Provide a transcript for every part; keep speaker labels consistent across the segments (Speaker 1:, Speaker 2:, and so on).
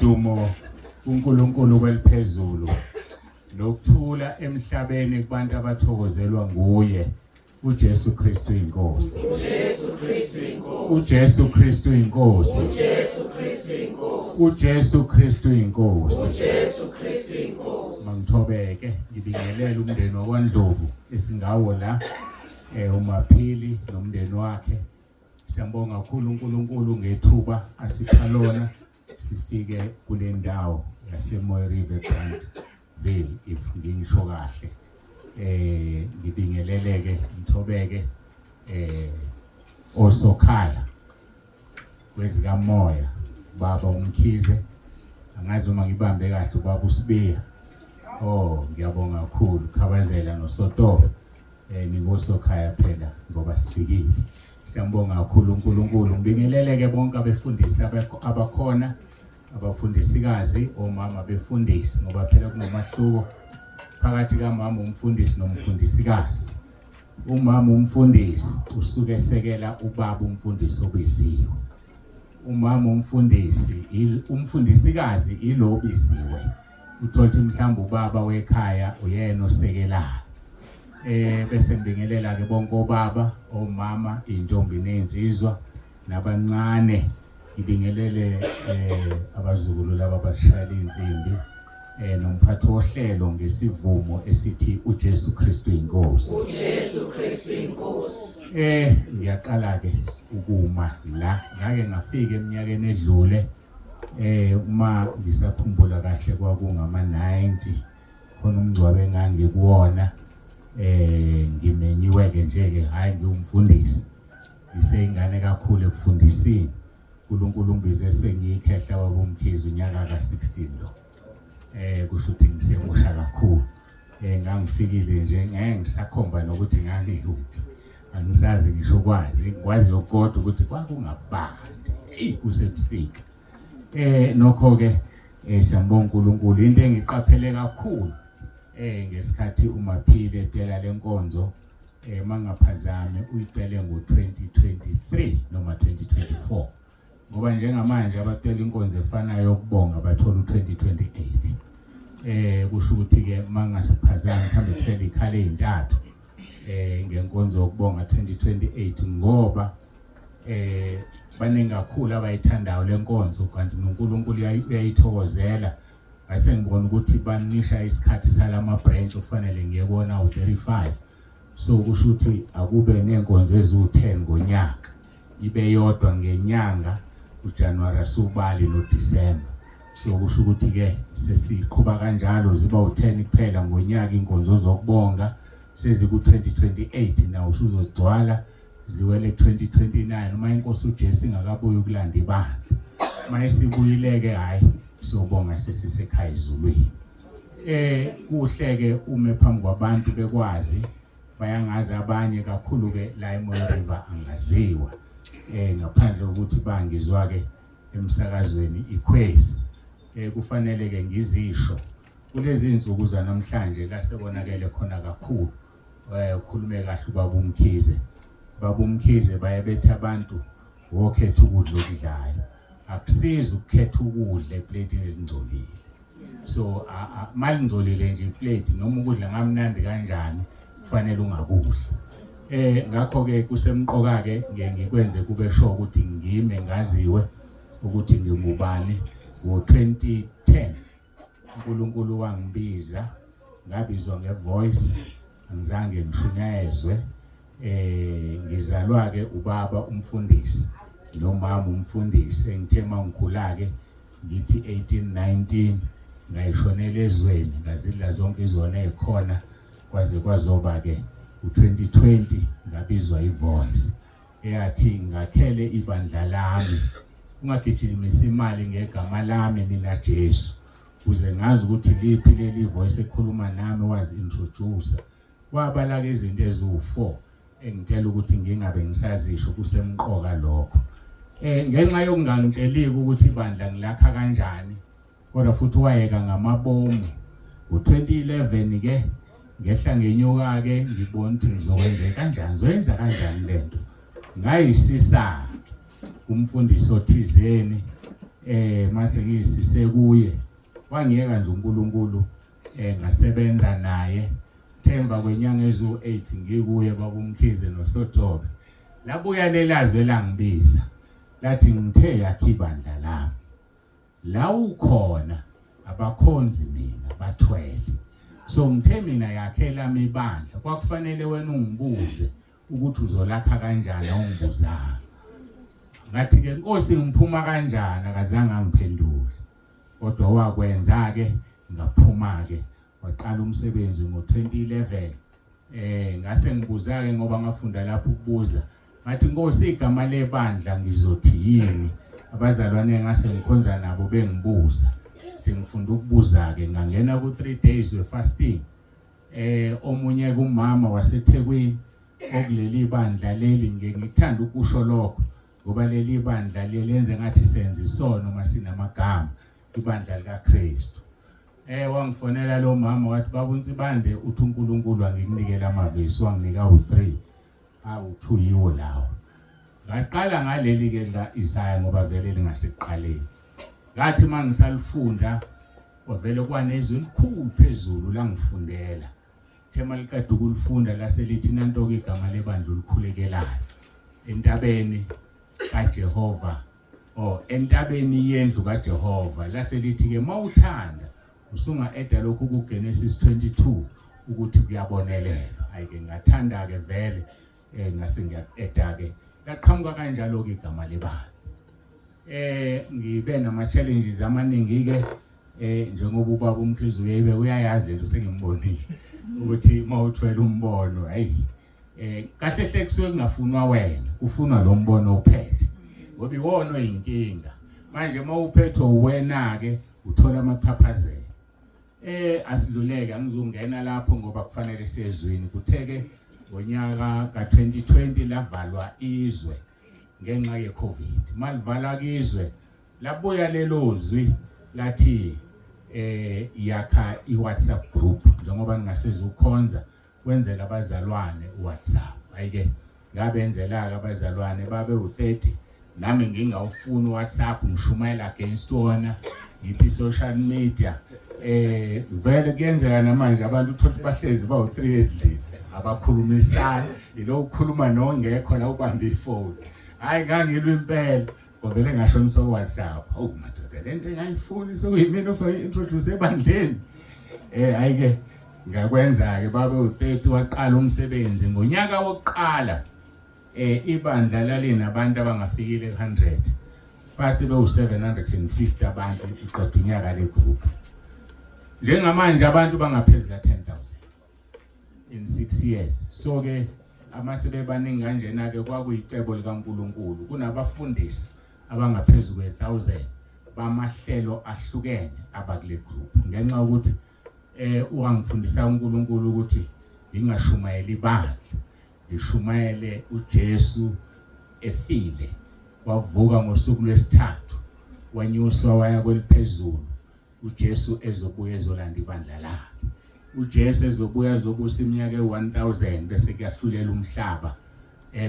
Speaker 1: Udumo kuNkulunkulu kweliphezulu nokuthula emhlabeni kubantu abathokozelwa nguye uJesu Kristu inkosi.
Speaker 2: uJesu Kristu inkosi.
Speaker 1: uJesu Kristu inkosi.
Speaker 2: uJesu Kristu inkosi.
Speaker 1: uJesu Kristu inkosi.
Speaker 2: uJesu Kristu inkosi.
Speaker 1: Mangithobeke ngibingelele umndeni wakwaNdlovu esingawo la uMaphili nomndeni wakhe. Siyambonga kakhulu uNkulunkulu ngethuba asipha lona sifike kule ndawo yaseMooi River Grantville, if ngisho kahle. Ngibingeleleke ngithobeke osokhaya kwezikamoya baba uMkhize, angazi uma ngibambe kahle ubaba uSibiya. Oh, ngiyabonga kakhulu Khabazela noSotobe, ningosokhaya phela ngoba sifikile. Siyambonga kakhulu uNkulunkulu. Ngibingeleleke bonke abefundisi abakhona, abafundisikazi, omama befundisi, ngoba phela kunomahluko phakathi kamama umfundisi nomfundisikazi. Umama umfundisi usuke esekela ubaba umfundisi obiziwe. Umama umfundisi, umfundisikazi ilo obiziwe. Uthola ukuthi mhlawumbe ubaba wekhaya uyena osekelayo. Bese ngibingelela ke bonke obaba, omama, intombi nezinsizwa nabancane. Ngibingelele abazukulu laba abasishayela insimbi nomphathi wohlelo ngesivumo esithi uJesu Kristu inkosi.
Speaker 2: uJesu Kristu inkosi.
Speaker 1: Ngiyaqala ke ukuma la, ngake ngafika eminyakeni edlule. Uma ngisakhumbula kahle kwakungama 90 khona umngcwabo engangikuwona. Ngimenyiwe ke nje ke, hayi ngiwumfundisi, ngiseyingane kakhulu ekufundisini. uNkulunkulu ungibize sengiyikhehla waboMkhize unyaka ka-16 lo. Kusho ukuthi ngisemusha kakhulu. Ngangifikile nje ngeke ngisakhomba nokuthi ngangikuphi, angisazi ngisho kwazi, ngikwazi lokukodwa ukuthi kwakungabandi, eyi kusebusika. Nokho ke siyambonga uNkulunkulu. Into engiqaphele kakhulu ngesikhathi uMaphile etela lenkonzo, mangaphazami uyicele ngo-2023 noma 2024, ngoba njengamanje abacela inkonzo efanayo yokubonga bathola u-2028. Kusho ukuthi ke mangasiphazami mhlawumbe kusele ikhala ezintathu ngenkonzo yokubonga 2028, ngoba baningi kakhulu abayithandayo lenkonzo, kanti noNkulunkulu uyayithokozela. Ngase ngibona ukuthi bancisha isikhathi salama branch okufanele ngiye kuwona u-35, so kusho ukuthi akube nenkonzo eziwu-10 ngonyaka, ibe yodwa ngenyanga uJanuary asubali noDecember. So kusho ukuthi ke sesiqhuba kanjalo, ziba u-10 kuphela ngonyaka inkonzo zokubonga, seziku 2028 nawo usuzogcwala ziwele 2029 uma inkosi uJesu ingakabuyi ukulanda ibandla. Uma isibuyile ke, hayi sobonga sesisekhaya ezulwini. Kuhle ke ume phambi kwabantu bekwazi, bayangazi abanye kakhulu ke la eMooi River angaziwa, ngaphandle kokuthi bangizwa ke emsakazweni iKhwezi. Kufanele ke ngizisho kulezi insuku zanamhlanje la sekonakele khona kakhulu. Ukhulume kahle ubaba uMkhize. Baba uMkhize bayebetha abantu wokhetha ukudla okudlayo, akusizi ukukhetha ukudla eplatini elingcolile. So malingcolile nje iplate, noma ukudla ngamnandi kanjani, kufanele ungakudli. Ngakho ke kusemqoka ke ngeke ngikwenze kube sure ukuthi ngime ngaziwe ukuthi ngingubani. Ngo-2010 uNkulunkulu wangibiza, ngabizwa ngevoice, angizange ngishunyayezwe. Ngizalwa ke ubaba umfundisi nomama umfundisi. Engithe mangikhula ke ngithi 18 19 ngayishonela ezweni, ngazidla zonke izona ezikhona, kwaze kwazoba ke u2020 ngabizwa ivoice eyathi ngakhele ibandla lami, ungagijimisi imali ngegama lami mina Jesu, kuze ngazi ukuthi liphi leli voice ekhuluma nami. Wazi introduce, wabala ke izinto eziwu4 engitshela ukuthi ngingabe ngisazisho, kusemqoka lokho. Ngenxa yokungangitsheliki ukuthi ibandla ngilakha kanjani, kodwa futhi wayeka ngamabomu. Ngo2011 ke ngehla ngenyuka ke, ngibona ukuthi ngizokwenza kanjani, ngizoyenza kanjani lento. Ngayisisa umfundisi othizeni. Mase ngiyisise kuye wangiyeka nje uNkulunkulu, ngasebenza naye. Themba kwenyanga ezu-8 ngikuye babuMkhize noSotobe, labuya lelazwe langibiza lathi ngithe yakhe ibandla lami la ukhona abakhonzi mina bathwele, so ngithe mina yakhe lami ibandla, kwakufanele wena ungibuze ukuthi uzolakha kanjani, awungibuzanga. Ngathi ke Nkosi ngiphuma kanjani? Akazange angiphendule, kodwa wakwenza ke, ngaphuma ke, waqala umsebenzi ngo-2011. Ngase ngibuza ke ngoba ngafunda lapho ukubuza, ngathi Nkosi igama lebandla ngizothi yini? Abazalwane ngase ngikhonza nabo bengibuza, sengifunda ukubuza ke, ngangena ku 3 days we fasting. Omunye kumama waseThekwini okuleli bandla leli, ngeke ngithanda ukusho lokho ngoba leli bandla lenze ngathi senza isono masinamagama, ibandla likaKristu. Wangifonela lo mama wathi baba uNsibande uthi uNkulunkulu angikunikela amavesi, wanginika u3 awu2 yiwo lawo. Ngaqala ngaleli ke la Isaya ngoba vele lingasekuqaleni. Ngathi mangisalifunda kwavele kwanezwi elikhulu phezulu langifundela. Thema liqeda ukulifunda lase lithi nanto ke igama lebandla olikhulekelayo entabeni kaJehova, oh entabeni yendlu kaJehova. Lase lithi ke mawuthanda usunga eda lokhu ku Genesis 22 ukuthi kuyabonelelwa. Ayike ngathanda ke vele, ngase ngiya-eda ke, laqhamuka kanjalo ke igama lebandla. Ngibe nama challenges amaningi ke, njengoba ubaba uMkhize uyayibe uyayazi into sengimbonile ukuthi mawuthwele umbono, hey, kahle hle kusuke kungafunwa wena, kufunwa lo mbono ophethe ngoba iwona oyinkinga. Manje mawuphethe wena ke uthola amachaphazelo. Asidluleke, angizungena lapho ngoba kufanele siyezwini. Kutheke ngonyaka ka2020 lavalwa izwe ngenxa yeCovid. Malivala kizwe labuya lelo zwi lathi yakha iWhatsApp group njengoba ningasezukhonza, kwenzela abazalwane uWhatsApp. Ayike ngabenzela ke abazalwane babe u30, nami ngingawufuni uWhatsApp, ngishumayela against wona, ngithi social media vele kuyenzeka namanje abantu uthola bahlezi bawu3 endlini abakhulumisana, ilo ukhuluma nongekho la ubambe ifoni. Hayi ngangilwa impela, kwavele ngashoniswa ku WhatsApp. Awu madoda, lento engayifuni sekuyimina ofake introduce ebandleni. Hayi ke ngakwenza ke, babe u30, waqala umsebenzi. Ngonyaka wokuqala ibandla lalinabantu abangafikile ku100, base bewu750 abantu iqeda unyaka le group. Njengamanje abantu bangaphezulu ka10000 in 6 years. So ke amase bebaningi kanjena ke kwakuyicebo likaNkuluNkulu. Kunabafundisi abangaphezulu kwe1000 bamahlelo ahlukene abakule group ngenxa ukuthi uwangifundisa uNkulunkulu ukuthi ngingashumayeli ibandla, ngishumayele uJesu efile wavuka ngosuku lwesithathu, wanyuswa waya kweliphezulu. uJesu ezobuya ezolanda ibandla lakhe, uJesu ezobuya azobusa iminyaka e1000 bese kuyahlulela umhlaba,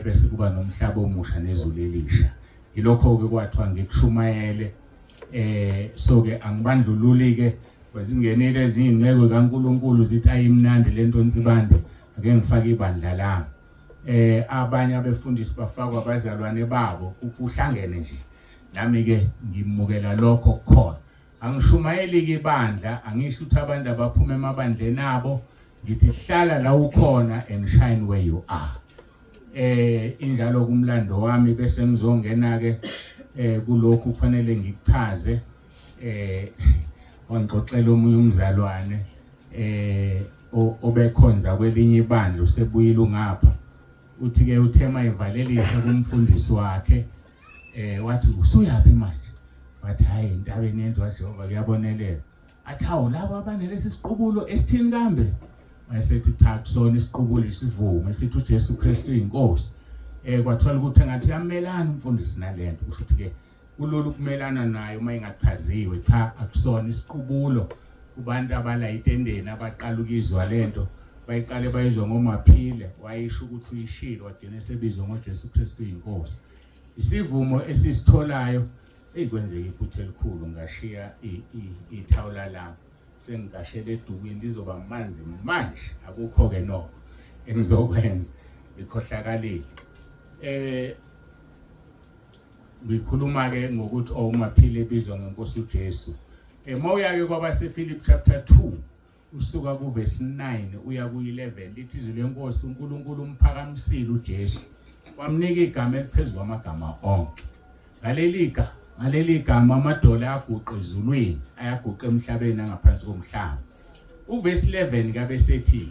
Speaker 1: bese kuba nomhlaba omusha nezulu elisha. Yilokho ke kwathiwa ngikushumayele. So ke angibandlululi ke, kwezingenile ezinye inceke kaNkuluNkulu zithi ayimnandi lento Nsibande, ake ngifake ibandla lami. Abanye abefundisi bafakwa abazalwane babo, kuhlangene nje. Nami ke ngimukela lokho kukhona. Angishumayeli ke ibandla, angisho ukuthi abantu abaphuma emabandleni abo, ngithi hlala la ukhona and shine where you are. Injalo kumlando wami, bese ngizongena ke kulokhu kufanele ngikuchaze. Wangixoxela omunye umzalwane obekhonza kwelinye ibandla, usebuyile ungapha, uthi ke uthema ivalelisa kumfundisi wakhe, wathi usuyapi manje? Wathi hayi, entabeni yendlu kaJehova kuyabonelela. Athi hawu, labo abanelesi siqubulo esithini kambe? Wayesethi cha, kusona isiqubulo, isivumo esithi uJesu Kristu uyinkosi. Kwathola ukuthi engathi uyamelana umfundisi nalento, kusho ukuthi ke kulula ukumelana nayo uma ingachaziwe. Cha, akusona isiqubulo. Kubantu abala itendeni abaqala ukizwa lento, bayiqale bayizwa ngomaphile wayisho ukuthi uyishilo, wagcina esebizwa ngoJesu Kristu uyinkosi. Isivumo esisitholayo Eyi kwenzeka iphutha elikhulu ngashiya ithawula lami sengigashele edukwini lizoba manzi manje akukho ke nokho engizokwenza ngikhohlakalile. Ngikhuluma ke ngokuthi owumaphile ebizwa ngenkosi uJesu. Mawuya ke kwabaseFilipi chapter 2 usuka kuvesi 9 uya ku-11 lithi izwi lenkosi uNkulunkulu umphakamisile uJesu wamnika igama eliphezulu kwamagama onke. Ngaleli gama amadola aguqa ezulwini ayaguqa emhlabeni angaphansi komhlaba. Uvesi 11 kabe sethi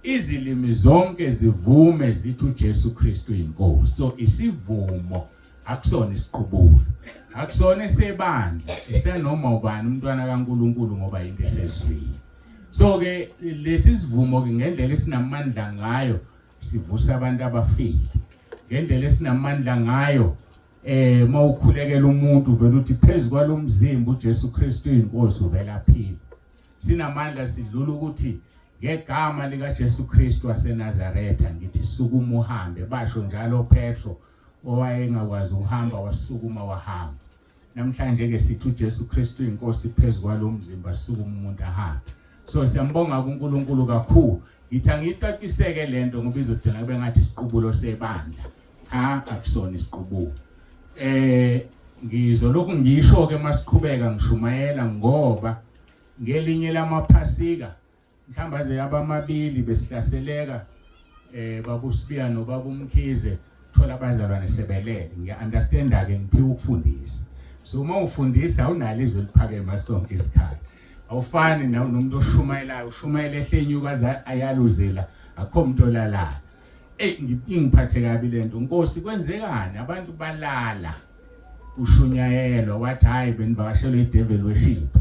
Speaker 1: izilimi zonke zivume zithi uJesu Kristu inkosi. So isivumo akusona isiqubulo, akusona esebandla, esanoma ubani umntwana kaNkuluNkulu ngoba into esezwini. So ke lesi sivumo ke ngendlela esinamandla ngayo sivusa abantu abafile, ngendlela esinamandla ngayo mawukhulekela umuntu vele uthi phezulu kwalomzimba uJesu Kristu inkosi uvela aphile. Sinamandla sidlula ukuthi ngegama lika Jesu Kristu waseNazaretha ngithi sukuma uhambe, basho njalo Petro owayengakwazi ukuhamba wasukuma wahamba. Namhlanje ke sithi uJesu Kristu inkosi phezulu kwalomzimba sukuma umuntu ahambe. So siyambonga kuNkulunkulu kakhulu. Ngithi angiyicaciseke lento ngoba izogcina kube ngathi isiqubulo sebandla. Cha, akusona isiqubulo. Ngizolokhu ngisho ke masiqhubeka ngishumayela ngoba ngelinye lamaphasika mhlawumbe aze abamabili besihlaseleka babusibiya nobabumkhize thola abazalwane sebelele. Ngiya understand ke ngiphiwa ukufundisa. So uma ufundisa awunalo izwi eliphakeme sonke isikhathi. Awufani nomuntu oshumayelayo, ushumayela ehlenyuka aze ayaluzela, akukho umuntu olalayo. Ey ingiphathe kabi lento. Nkosi kwenzekani? Abantu balala. Ushunyayelwa wathi hayi benivakashelwe idevil worship.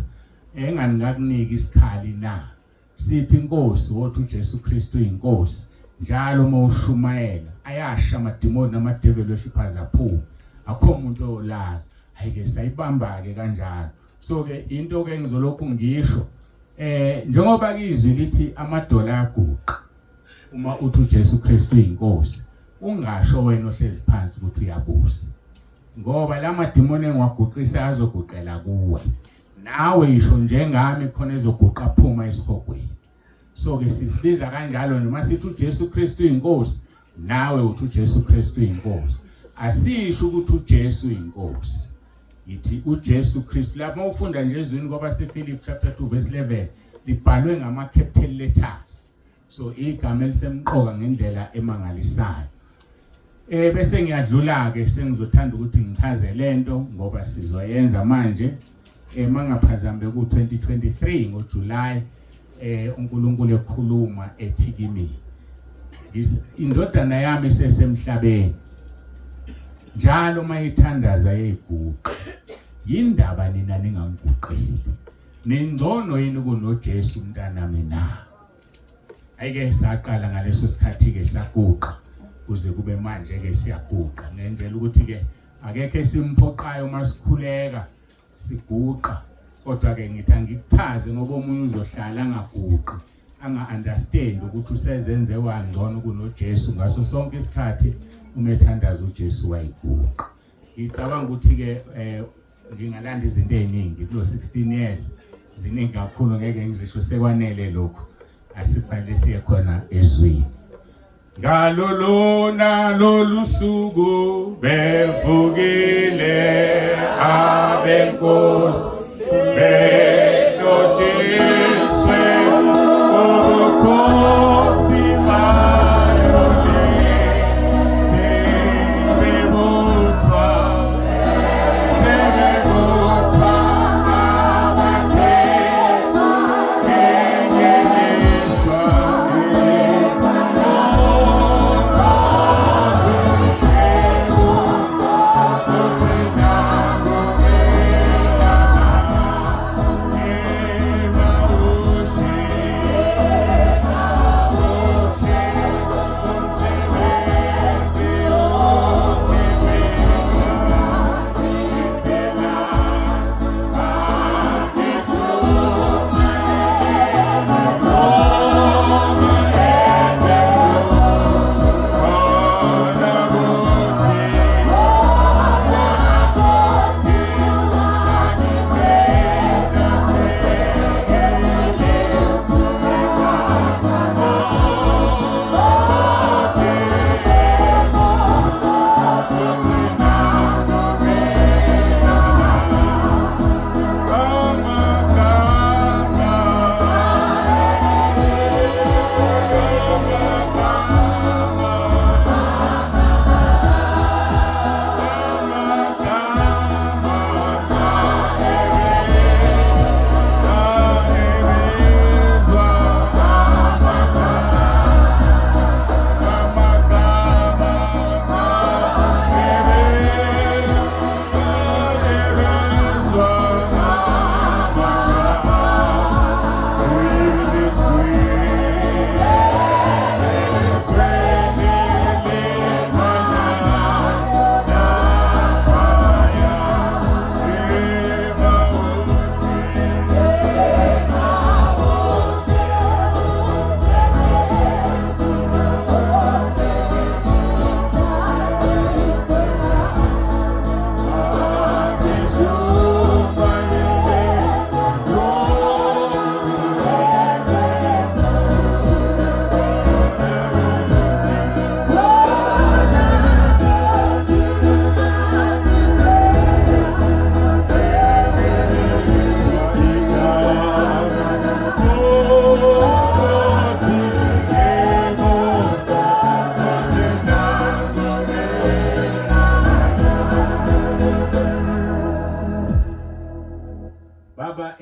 Speaker 1: Engani ngakunika isikhali na? Siphi inkosi wothi uJesu Kristu inkosi. Njalo uma ushumayela ayasha amadimoni nama devil worshippers aphuma. Akho umuntu olala. Hayi ke sayibamba ke kanjalo. So ke into ke ngizolokhu ngisho njengoba izwi lithi amadola ayaguqa uma uthi uJesu Kristu inkosi, ungasho wena ohlezi phansi ukuthi uyabusa, ngoba lamadimoni engiwaguqisa azoguqela kuwe. Nawe isho njengami khona ezoguqa phuma esihogweni. So ke sisibiza kanjalo noma sithi uJesu Kristu inkosi, nawe uthi uJesu Kristu inkosi. Asisho ukuthi uJesu inkosi, yithi uJesu Kristu. Lapho ufunda nje ezwini kwabaseFilipi chapter 2 verse 11 libhalwe ngama capital letters. So igama elisemqoka ngendlela emangalisayo. Bese ngiyadlula ke sengizothanda ukuthi ngichaze lento ngoba sizoyenza manje. Mangaphazambe ku 2023 ngoJuly uNkulunkulu ekhuluma ethi kimi indodana yami isesemhlabeni njalo mayithandaza yayiguqa, yindaba nina ningamguqeli, ningcono yini kunoJesu mntanami na? Ayike saqala ngaleso sikhathi ke saguqa kuze kube manje ke siyaguqa, ngenzela ukuthi ke akekho esimphoqayo masikhuleka siguqa, kodwa ke ngithi angikuchaze ngoba omunye uzohlala angaguqi anga understand ukuthi usezenze wangcono kunoJesu. Ngaso sonke isikhathi uma ethandaza uJesu wayiguqa. Ngicabanga ukuthi ke ngingalanda izinto eziningi kulo 16 years, ziningi kakhulu ngeke ngizisho, sekwanele lokhu, asifanele siye khona ezwini. Ngalolona lolu suku bevukile abenkosi behlotshiswe ubukhosi bayo sebebuthwa sebebuthwa abakhethwa enyenyiswa.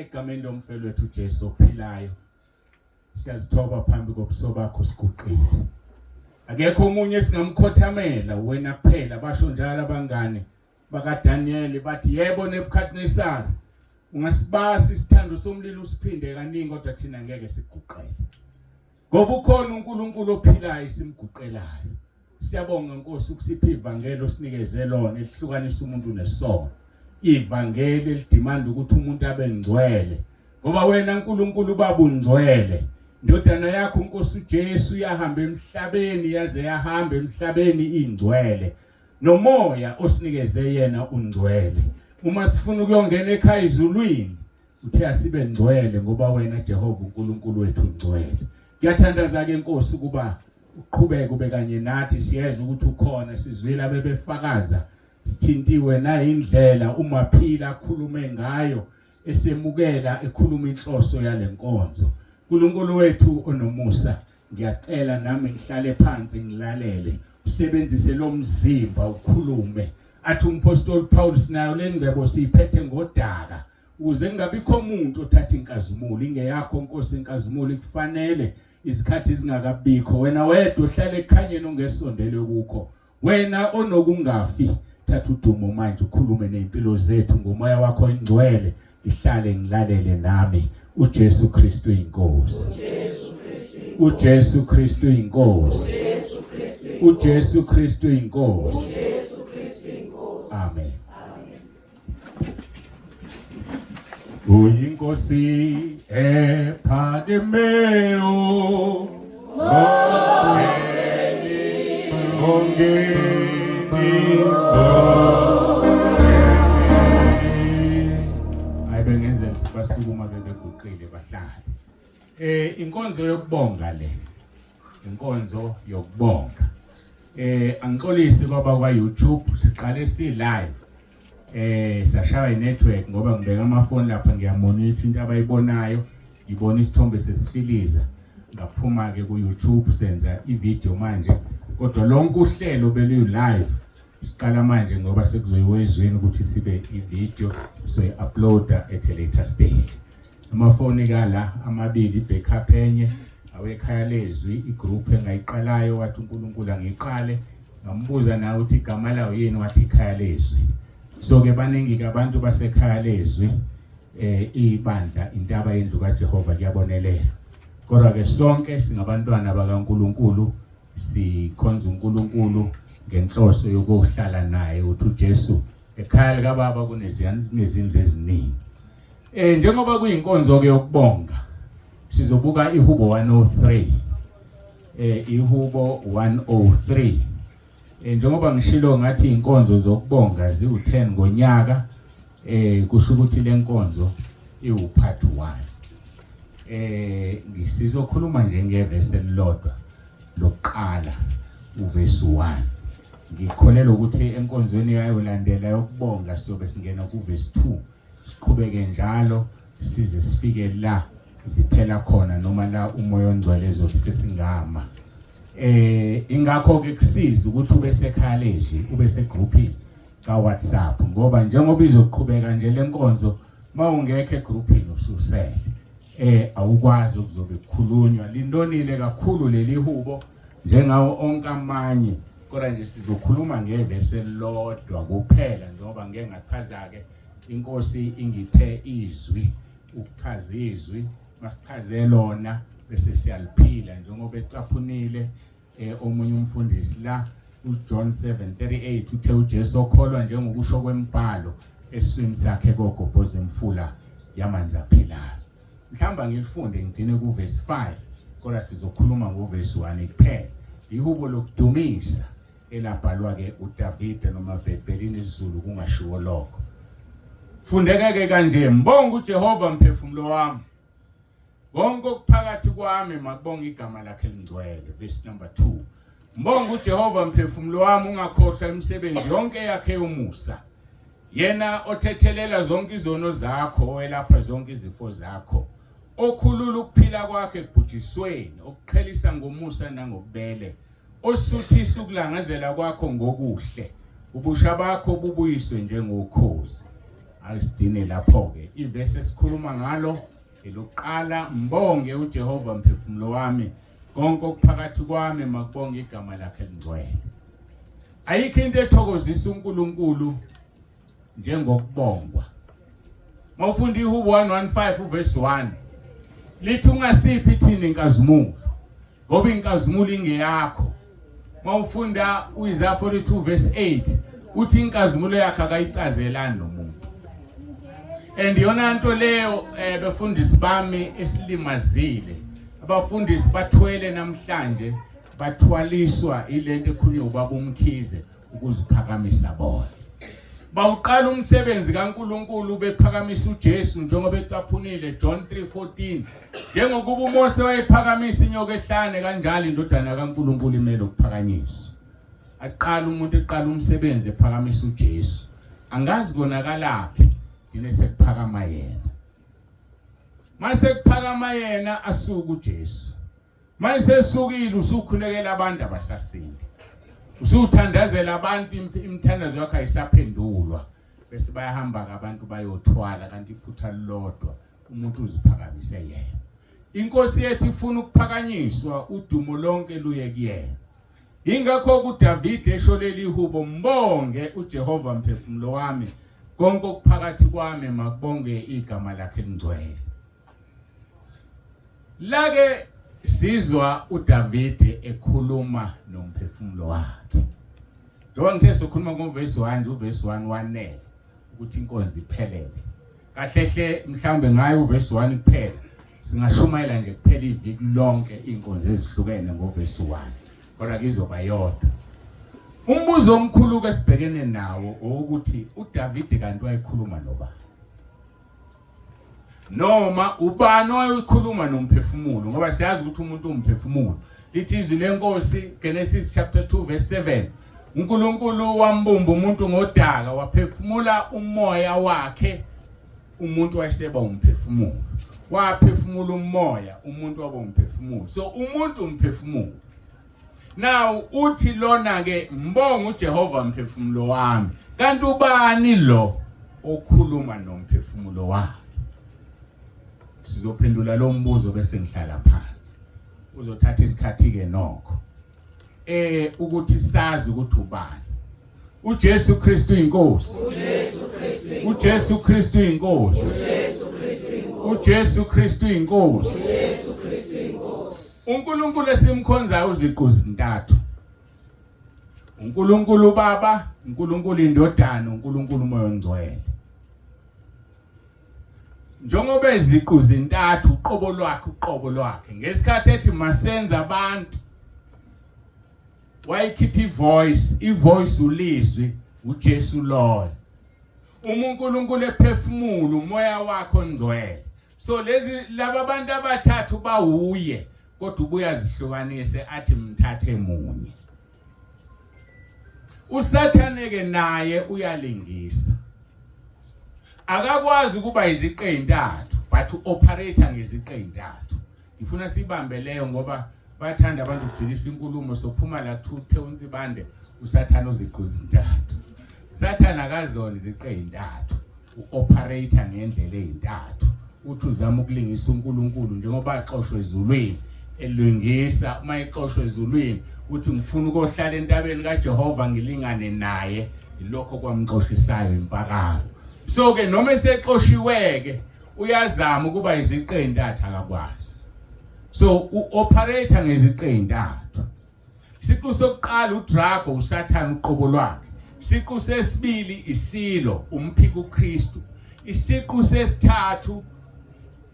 Speaker 1: egameni lomfelo wethu Jesu ophilayo siyazithoba phambi kobuso bakho siguqile. Akekho omunye esingamkhothamela wena kuphela basho njalo abangane bakaDaniel bathi yebo Nebuchadnezzar ungasibasa isithando somlilo usiphinde kaningi kodwa thina ngeke siguqele ngoba ukhona uNkulunkulu ophilayo simguqelayo siyabonga Nkosi ukusipha ivangeli osinikeze lona elihlukanisa umuntu nesono ivangeli elidimanda ukuthi umuntu abe ngcwele ngoba wena uNkulunkulu baba ungcwele ndodana yakho uNkosi uJesu yahamba emhlabeni yaze yahamba emhlabeni ingcwele nomoya osinikeze yena ungcwele uma sifuna ukuyongena ekhaya ezulwini uthe asibe ngcwele ngoba wena Jehova uNkulunkulu wethu ungcwele ngiyathandaza ke Nkosi ukuba uqhubeke ube kanye nathi siyezwa ukuthi ukhona sizwile abebefakaza sithintiwe nayindlela umaphila akhulume ngayo esemukela ekhuluma inhloso yalenkonzo uNkulunkulu wethu onomusa ngiyacela nami ngihlale phansi ngilalele usebenzise lo mzimba ukhulume athi umpostoli Paul sinayo lengcebo siyiphethe ngodaka ukuze kungabikho umuntu othatha inkazimulo ingeyakho Nkosi inkazimulo ikufanele izikhathi zingakabikho wena wedwa ohlala ekukhanyeni ongesondele kukho wena onokungafi thatha udumo manje ukhulume nezimpilo zethu ngomoya wakho ingcwele ngihlale ngilalele nami uJesu Kristu inkosi uJesu Kristu inkosi uJesu Kristu inkosi Amen Uyinkosi ephakemeyo Bongeni Hayi bengenza ukuthi basukuma bebeguqile bahlale. Eh inkonzo yokubonga le. Inkonzo yokubonga. Eh angixolisi kwaba kwa YouTube siqale si live. Eh sashaya inetwork ngoba ngibeka amafoni lapha ngiyamonitor into abayibonayo ngibona isithombe sesifiliza ngaphuma ke ku YouTube senza ivideo manje kodwa lonke uhlelo belu live siqala manje ngoba sekuzoyiwa ezwini ukuthi sibe ivideo soyi-uploada at a later stage amafoni kala amabili backup enye awekhaya lezwi igroup engayiqalayo wathi uNkulunkulu angiqale ngambuza nawe uthi igama lawo yini wathi ikhaya lezwi so ke baningi ke abantu basekhaya lezwi eh ibandla intaba yendlu kaJehova kuyabonelela kodwa ke sonke singabantwana bakaNkuluNkulu sikhonza uNkulunkulu ngenhloso yokuhlala naye uthi uJesu ekhaya likababa kunezindlu eziningi Eh njengoba kuyinkonzo ke yokubonga sizobuka ihubo 103 eh ihubo 103 eh njengoba ngishilo ngathi inkonzo zokubonga ziwu10 ngonyaka eh kusho ukuthi lenkonzo iwu part 1 eh ngisizokhuluma nje ngevesi elilodwa lokuqala uvesi 1 ngikholelwa ukuthi enkonzweni yayo landela yokubonga siyobe singena kuvesi 2 siqhubeke njalo size sifike la ziphela khona noma la umoya ongcwele ezothi sesingama eh ingakho ke kusiza ukuthi ube sekhaya lezwi ube segroupini ka WhatsApp ngoba njengoba izoqhubeka nje lenkonzo mawungekho egroupini ususele eh awukwazi ukuzobe kukhulunywa lindonile kakhulu leli hubo njengawo onke amanye kodwa nje sizokhuluma ngevesi elilodwa kuphela njengoba ngeke ngachaza ke inkosi ingiphe izwi ukuchaza izwi masichaze lona bese siyaliphila njengoba ecaphunile eh, omunye umfundisi la uJohn 7:38 uthe uJesu okholwa njengokusho kwembhalo eswini sakhe kogobhoza imfula yamanzi aphilayo mhlawumbe ngilifunde ngigcine kuverse 5 kodwa sizokhuluma ngoverse 1 kuphela ihubo lokudumisa elabhalwa ke uDavide noma bhebhelini isiZulu kungashiwo lokho fundeka ke kanje mbonga uJehova mphefumulo wami konke okuphakathi kwami makubonga igama lakhe elingcwele verse number 2 mbonga uJehova mphefumulo wami ungakhohlwa imisebenzi yonke yakhe yomusa yena othethelela zonke izono zakho owelapha zonke izifo zakho okhulula ukuphila kwakhe ekubhujisweni okuqhelisa ngomusa nangobubele osuthisa ukulangazela kwakho ngokuhle ubusha bakho bubuyiswe njengokhozi. Ayisidine lapho-ke ivesi esikhuluma ngalo elokuqala, mbonge uJehova mphefumulo wami, konke okuphakathi kwami makubonge igama lakhe elingcwele. Ayikho into ethokozisa uNkulunkulu njengokubongwa. Mawufunda iHubo 115 uverse 1 lithi ungasiphi thina inkazimulo ngoba inkazimulo ingeyakho. Mawufunda uIsaiah 42 verse 8 uthi inkazimulo yakhe akayicazelani nomuntu. And yona nto leyo befundisi bami esilimazile. Abafundisi bathwele namhlanje bathwaliswa ilento ekhulunywa ubaba uMkhize ukuziphakamisa bona. Bawuqala umsebenzi kaNkuluNkulu bephakamisa uJesu njengoba ecaphunile John 3:14 njengokuba uMose wayephakamisa inyoka ehlane kanjalo indodana kaNkuluNkulu imele ukuphakanyiswa. Aqala umuntu eqala umsebenzi ephakamisa uJesu. Angazi konakalaphi ngine sekuphakama yena. Mase kuphakama yena asuka uJesu. Manje sesukile usukhulekela abantu abasasindi. Usuthandazela abantu imithandazo yakho ayisaphendulwa. Bese bayahamba ke abantu bayothwala kanti iphutha lilodwa umuntu uziphakamise yena. Inkosi yethu ifuna ukuphakanyiswa udumo lonke luye kuyena. Ingakho kuDavide esho leli hubo mbonge uJehova mphefumulo wami konke okuphakathi kwami makubonge igama lakhe elingcwele. Lake sizwa uDavide ekhuluma nomphefumulo wakhe. Njengoba ngithe sokhuluma ngovesi 1 nje uvesi 1 wanele ukuthi inkonzo iphelele. Kahle hle mhlawumbe ngayo uvesi 1 kuphela singashumayela nje kuphela iviki lonke inkonzo ezihlukene ngovesi 1. Kodwa kuzoba yodwa. Umbuzo omkhulu ke sibhekene nawo ukuthi uDavide kanti wayekhuluma nobani? Noma ubani owayekhuluma nomphefumulo ngoba siyazi ukuthi umuntu umphefumulo. Lithi izwi lenkosi Genesis chapter 2 verse 7 uNkulunkulu wambumba umuntu ngodaka waphefumula umoya wakhe umuntu wayeseba umphefumulo. Waphefumula umoya umuntu waba umphefumulo. So umuntu umphefumulo. Now uthi lona ke mbonga uJehova mphefumulo wami. Kanti ubani lo okhuluma nomphefumulo wakhe? Sizophendula lo mbuzo bese ngihlala phansi. Uzothatha isikhathi ke nokho. Ukuthi sazi ukuthi ubani. uJesu Kristu inkosi.
Speaker 2: uJesu Kristu inkosi.
Speaker 1: uJesu Kristu inkosi.
Speaker 2: uJesu Kristu inkosi.
Speaker 1: uJesu Kristu inkosi.
Speaker 2: uJesu Kristu inkosi.
Speaker 1: uNkulunkulu esimkhonzayo uziqu zintathu. uNkulunkulu uBaba, uNkulunkulu iNdodana, uNkulunkulu uMoya oNgcwele. Njengoba iziqu zintathu uqobo lwakhe uqobo lwakhe ngesikhathi ethi masenza abantu wayikhipha ivoice, ivoice ulizwi uJesu loyo. Uma uNkulunkulu ephefumula umoya wakhe ongcwele. So lezi laba abantu abathathu bawuye kodwa ubuya zihlukanise athi mthathe munye. uSathane ke naye uyalingisa. Akakwazi ukuba iziqe ezintathu but uoperator ngeziqe ezintathu. Ngifuna sibambe leyo ngoba bathanda abantu ukujikisa inkulumo sophuma la thuthe uNsibande uSathane uziqu zintathu. Sathane akazona iziqe ezintathu. Uoperator ngendlela ezintathu. Uthi uzama ukulingisa uNkulunkulu njengoba axoshwe ezulwini elungisa uma exoshwe ezulwini uthi ngifuna ukohlala entabeni kaJehova ngilingane naye ilokho kwamxoshisayo impakamo. So ke noma esexoshiwe ke uyazama ukuba iziqe ezintathu akakwazi. So uoperator ngeziqe ezintathu. Isiqu sokuqala uDrago uSathane uqobo lwakhe. Isiqu sesibili isilo umphiko uKristu. Isiqu sesithathu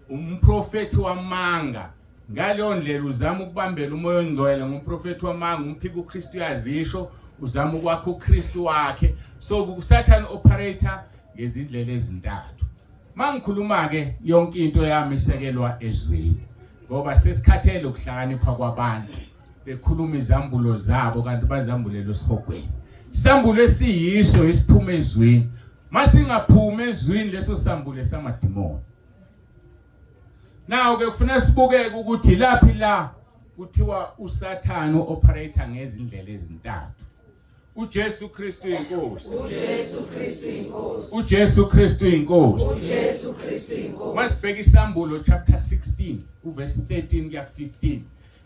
Speaker 1: umprofethi wamanga. Ngaleyo ndlela uzama ukubambela umoya ongcwele ngumprofethi wamanga umphiko uKristu uyazisho uzama ukwakha uKristu wakhe. So kuSathane operator ngezindlela ezintathu. Mangikhuluma ke yonke into yami isekelwa ezwini ngoba sesikhathele ukuhlakanipha kwabantu bekhuluma izambulo zabo kanti bazambulela esihogweni. Isambulo esiyiso esiphuma ezwini. Masingaphuma ezwini leso sambulo samadimoni. Now ke kufuna sibukeke ukuthi laphi la kuthiwa uSathane uoperator ngezindlela ezintathu. uJesu Kristu inkosi.
Speaker 2: uJesu Kristu inkosi.
Speaker 1: uJesu Kristu inkosi.
Speaker 2: uJesu Kristu inkosi.
Speaker 1: Masibheka isambulo chapter 16 uverse 13 kuya 15.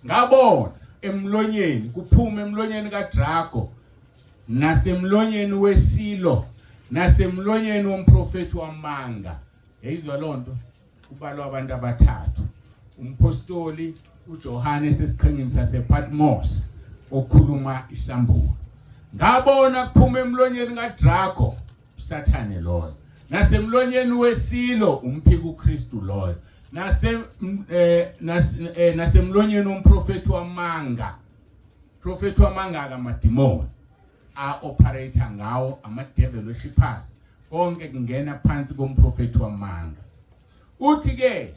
Speaker 1: Ngabona emlonyeni kuphuma emlonyeni kaDrago nasemlonyeni wesilo nasemlonyeni womprofeti wamanga. Yayizwa lonto kubalwa abantu abathathu. Umpostoli uJohane sesiqhingini sasePatmos okhuluma isambulo. Ngabona kuphuma emlonyeni kaDrago uSathane loyo. Nasemlonyeni wesilo umphika uKristu loyo. Nase eh, eh, nasemlonyeni womprofeti wamanga. Profeti wamanga kamadimoni a operator ngawo ama devil worshippers konke kungena phansi komprofeti wamanga. Uthi ke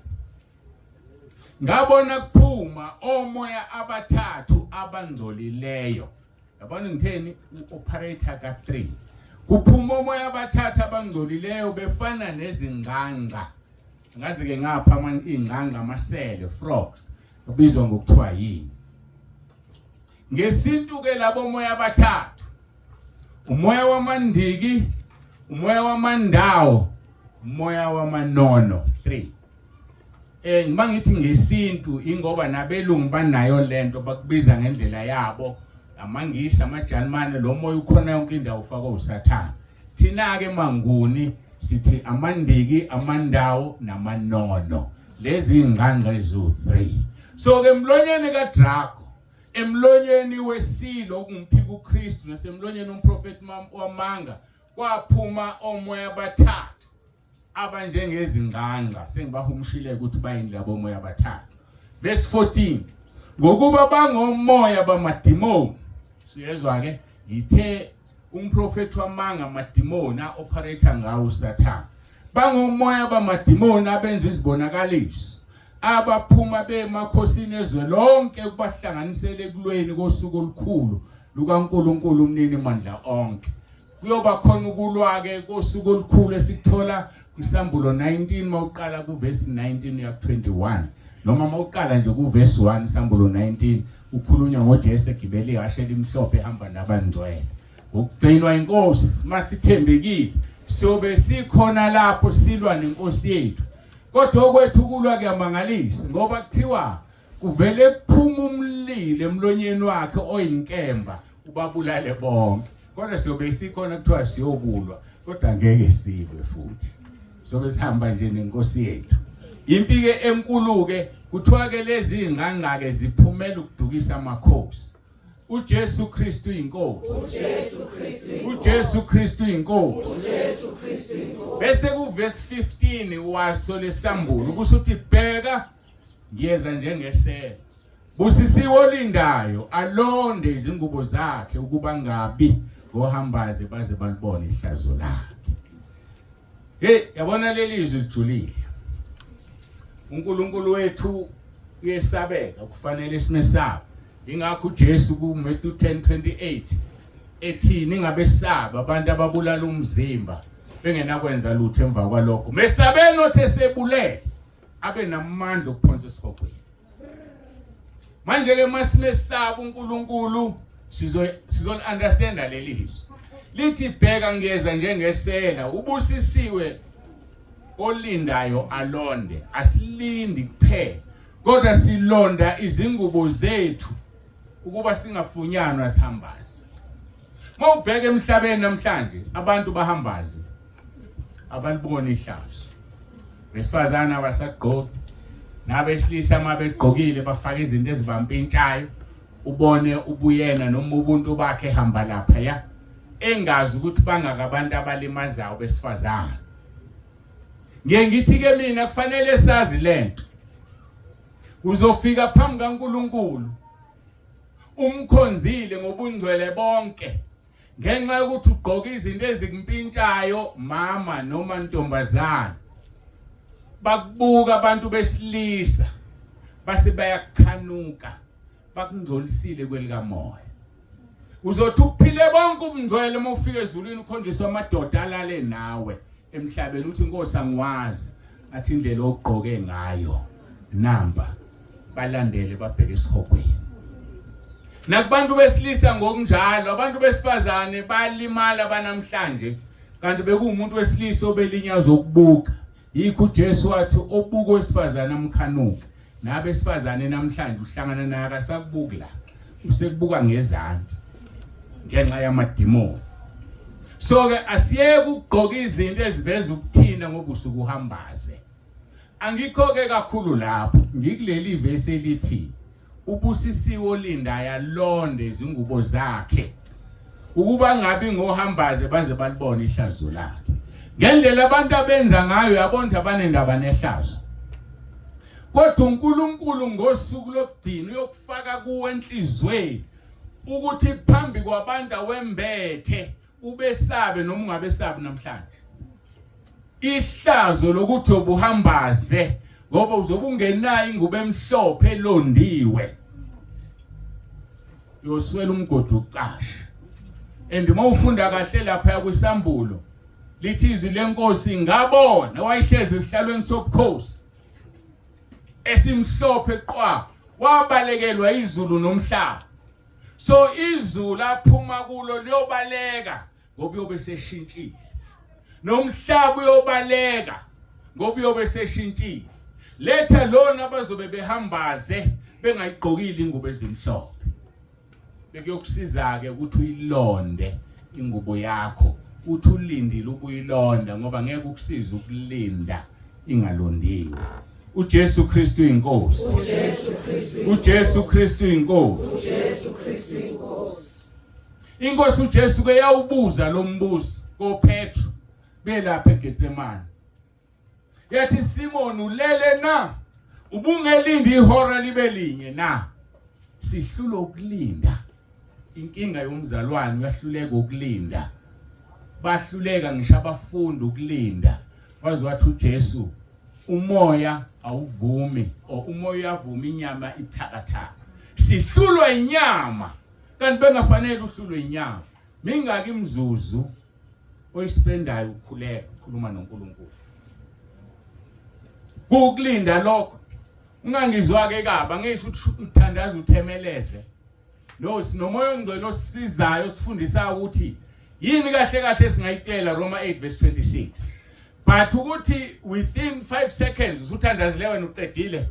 Speaker 1: ngabona kuphuma omoya abathathu abangcolileyo. Yabona ngitheni uoperator ka3. Kuphuma omoya abathathu abangcolileyo befana nezingqangqa. Ngazi ke ngapha ingqangqa amasele frogs kubizwa ngokuthiwa yini. Ngesintu ke labo moya abathathu. Umoya wamandiki, umoya wamandawo, umoya wamanono 3. Eh ngiba ngithi ngesintu ingoba nabelungu banayo lento bakubiza ngendlela yabo amaNgisi amaJalimane lo moya ukhona yonke indawo ufakwe uSathane. Thina ke manguni sithi amandiki amandawo namanono lezi ingqangqa eziwu3. So ke emlonyeni kaDrago emlonyeni wesilo okunguphika uKristu nasemlonyeni womprofeti wamanga kwaphuma omoya abathathu abanjengezingqangqa sengibahumushile ukuthi bayini labo moya abathathu. Verse 14 ngokuba bangomoya bamadimoni. Siyezwa ke ngithe umprofeti wamanga amadimoni a-operator ngawo uSathane. Bangomoya bamadimoni abenza izibonakaliso abaphuma bemakhosini ezwe lonke ukubahlanganisela ekulweni kosuku olukhulu lukaNkulunkulu umnini mandla onke. Kuyoba khona ukulwa ke kosuku olukhulu esikuthola kwisambulo 19 mawuqala kuverse 19 uya ku21 noma mawuqala nje kuverse 1 sambulo 19 ukhulunywa ngoJesu egibele ihashe elimhlophe ehamba nabangcwele. Ukugcinwa inkosi masithembekile siyobe sikhona lapho silwa nenkosi yethu. Kodwa okwethu ukulwa kuyamangalisa ngoba kuthiwa kuvele kuphuma umlilo emlonyeni wakhe oyinkemba ubabulale bonke. Kodwa siyobe sikhona kuthiwa siyokulwa kodwa ngeke silwe futhi. Sobe sihamba nje nenkosi yethu. Impi ke enkulu ke kuthiwa ke lezi ingqangqa ziphumela ukudukisa amakhosi. uJesu Kristu inkosi.
Speaker 2: uJesu Kristu inkosi.
Speaker 1: uJesu Kristu inkosi.
Speaker 2: uJesu Kristu inkosi.
Speaker 1: Bese ku verse 15 waso lesambulo kusho ukuthi bheka ngiyeza njengesela. Busisiwe olindayo alonde izingubo zakhe ukuba ngabi ngohambaze baze balibone ihlazo lakhe. Hey yabona leli zwi lijulile. uNkulunkulu wethu uyesabeka kufanele simesabe. Ingakho uJesu ku Matthew 10:28 ethi ningabesaba abantu ababulala umzimba bengenakwenza lutho emva kwalokho. Mesabeni othe sebulele abe namandla okuphonsa esihogweni. Manje ke masimesaba uNkulunkulu sizo sizol understand leli zwi. Lithi bheka ngiyeza njengesela ubusisiwe olindayo alonde. Asilindi kuphela kodwa silonda izingubo zethu ukuba singafunyanwa sihambaze. Mawubheka emhlabeni namhlanje abantu bahambaze abaliboni ihlazo. Besifazane abasagqoki nabesilisa uma begqokile bafaka izinto ezibampintshayo ubone ubuyena noma ubuntu bakhe ehamba lapha ya engazi ukuthi bangaka abantu abalimazayo besifazane. Ngiye ngithi ke mina kufanele sazi lento. Uzofika phambi kaNkuluNkulu umkhonzile ngobungcwele bonke ngenxa yokuthi ugqoka izinto ezikumpintshayo mama noma ntombazana bakubuka abantu besilisa base bayakukhanuka bakungcolisile kwelikamoya. Uzothi uphile bonke ubungcwele uma ufika ezulwini ukhonjiswa amadoda alale nawe emhlabeni uthi inkosi angiwazi athi indlela ogqoke ngayo namba balandele babheke esihogweni. Nakubantu besilisa ngokunjalo, abantu besifazane balimala banamhlanje kanti bekuwumuntu wesilisa obelinyaza ukubuka. Yikho uJesu wathi obuka owesifazane amkhanuke. Nabesifazane namhlanje uhlangana naye akasakubuki la. Usekubuka ngezansi ngenxa yamadimoni. So ke asiyeke ukugqoka izinto eziveza ukuthina ngoba usuke uhambaze. Angikho ke kakhulu lapho, ngikuleli vesi elithi ubusisiwe olindayo alonde izingubo zakhe ukuba ngabi ngohambaze baze balibone ihlazo lakhe. Ngendlela abantu abenza ngayo yabona ukuthi abanendaba nehlazo. Kodwa uNkulunkulu ngosuku lokugcina uyokufaka kuwe enhlizweni ukuthi phambi kwabantu awembethe ubesabe noma ungabesabi namhlanje. Ihlazo lokuthi ubuhambaze ngoba uzobe ungenayo ingubo emhlophe elondiwe. Uyoswela umgodi ucasha. And uma ufunda kahle lapha kwisambulo lithi izwi lenkosi ngabona wayihlezi esihlalweni sobukhosi esimhlophe qwa wabalekelwa izulu nomhlaba. So izulu aphuma kulo liyobaleka ngoba uyobe seshintshile. Nomhlaba uyobaleka ngoba uyobe seshintshile. Letha lona abazobe behambaze bengayigqokile ingubo ezimhlophe. Bekuyokusiza-ke ukuthi uyilonde ingubo yakho uthi ulindile ubuyilonda ngoba ngeke ukusize ukulinda ingalondiwe. uJesu Kristu inkosi.
Speaker 2: uJesu Kristu
Speaker 1: uJesu Kristu inkosi.
Speaker 2: uJesu Kristu inkosi.
Speaker 1: Inkosi uJesu ke yawubuza lo mbuzo koPetro belapha eGetsemane. Yathi Simon ulele na? Ubungelindi ihora libe linye na? Sihlulwa ukulinda. Inkinga yomzalwane uyahluleka ukulinda. Bahluleka ngisho abafundi ukulinda. Waze wathi uJesu umoya awuvumi or umoya uyavuma inyama ibuthakathaka. Sihlulwa inyama kanti bengafanele uhlulwe inyama. Mingaki imizuzu oyispendayo ukhuleka ukhuluma noNkulunkulu? Kukulinda lokho. Ungangizwa ke kaba ngisho ukuthi uthandaza uthemeleze. No, sinomoya ongcwele osisizayo osifundisayo ukuthi yini kahle kahle singayicela Roma 8 verse 26. But ukuthi within 5 seconds usuthandazile wena uqedile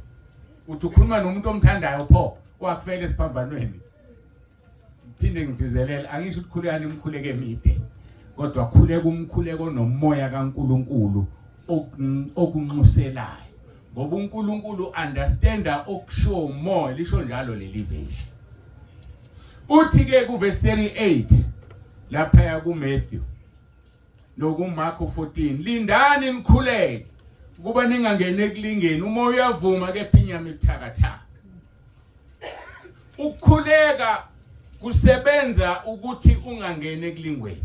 Speaker 1: uthi ukhuluma nomuntu omthandayo pho wakufela esiphambanweni. Phinde ngigcizelele angisho ukuthi khulekani imikhuleko emide kodwa khuleka umkhuleko nomoya kaNkuluNkulu okunxuselayo ngoba uNkulunkulu understanda okushiwo umoya lisho njalo leli verse. Uthi ke ku verse 38 lapha ku Matthew nokuMarko 14 lindani nikhuleke ukuba ningangeni ekulingeni umoya uyavuma kepha inyama ibuthakathaka. Ukukhuleka kusebenza ukuthi ungangeni ekulingweni.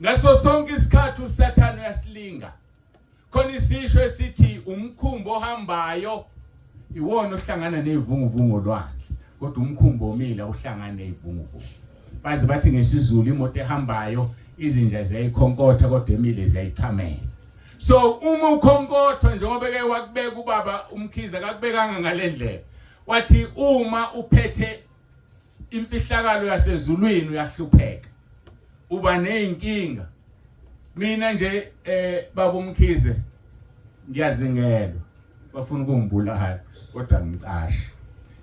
Speaker 1: Ngaso sonke isikhathi uSathane uyasilinga. Khona isisho esithi umkhumbi ohambayo iwona ohlangana nezivunguvungu olwandle, kodwa umkhumbi omile uhlangana nezivunguvungu. Baze bathi ngesiZulu imoto ehambayo izinja ziyayikhonkotha kodwa emile ziyayichamela. So uma ukhonkotha njengoba ke wakubeka ubaba uMkhize akakubekanga ngalendlela. Wathi uma uphethe imfihlakalo yasezulwini uyahlupheka. Uba nezinkinga. Mina nje baba uMkhize ngiyazingelwa. Bafuna ukungibulala kodwa ngicashe.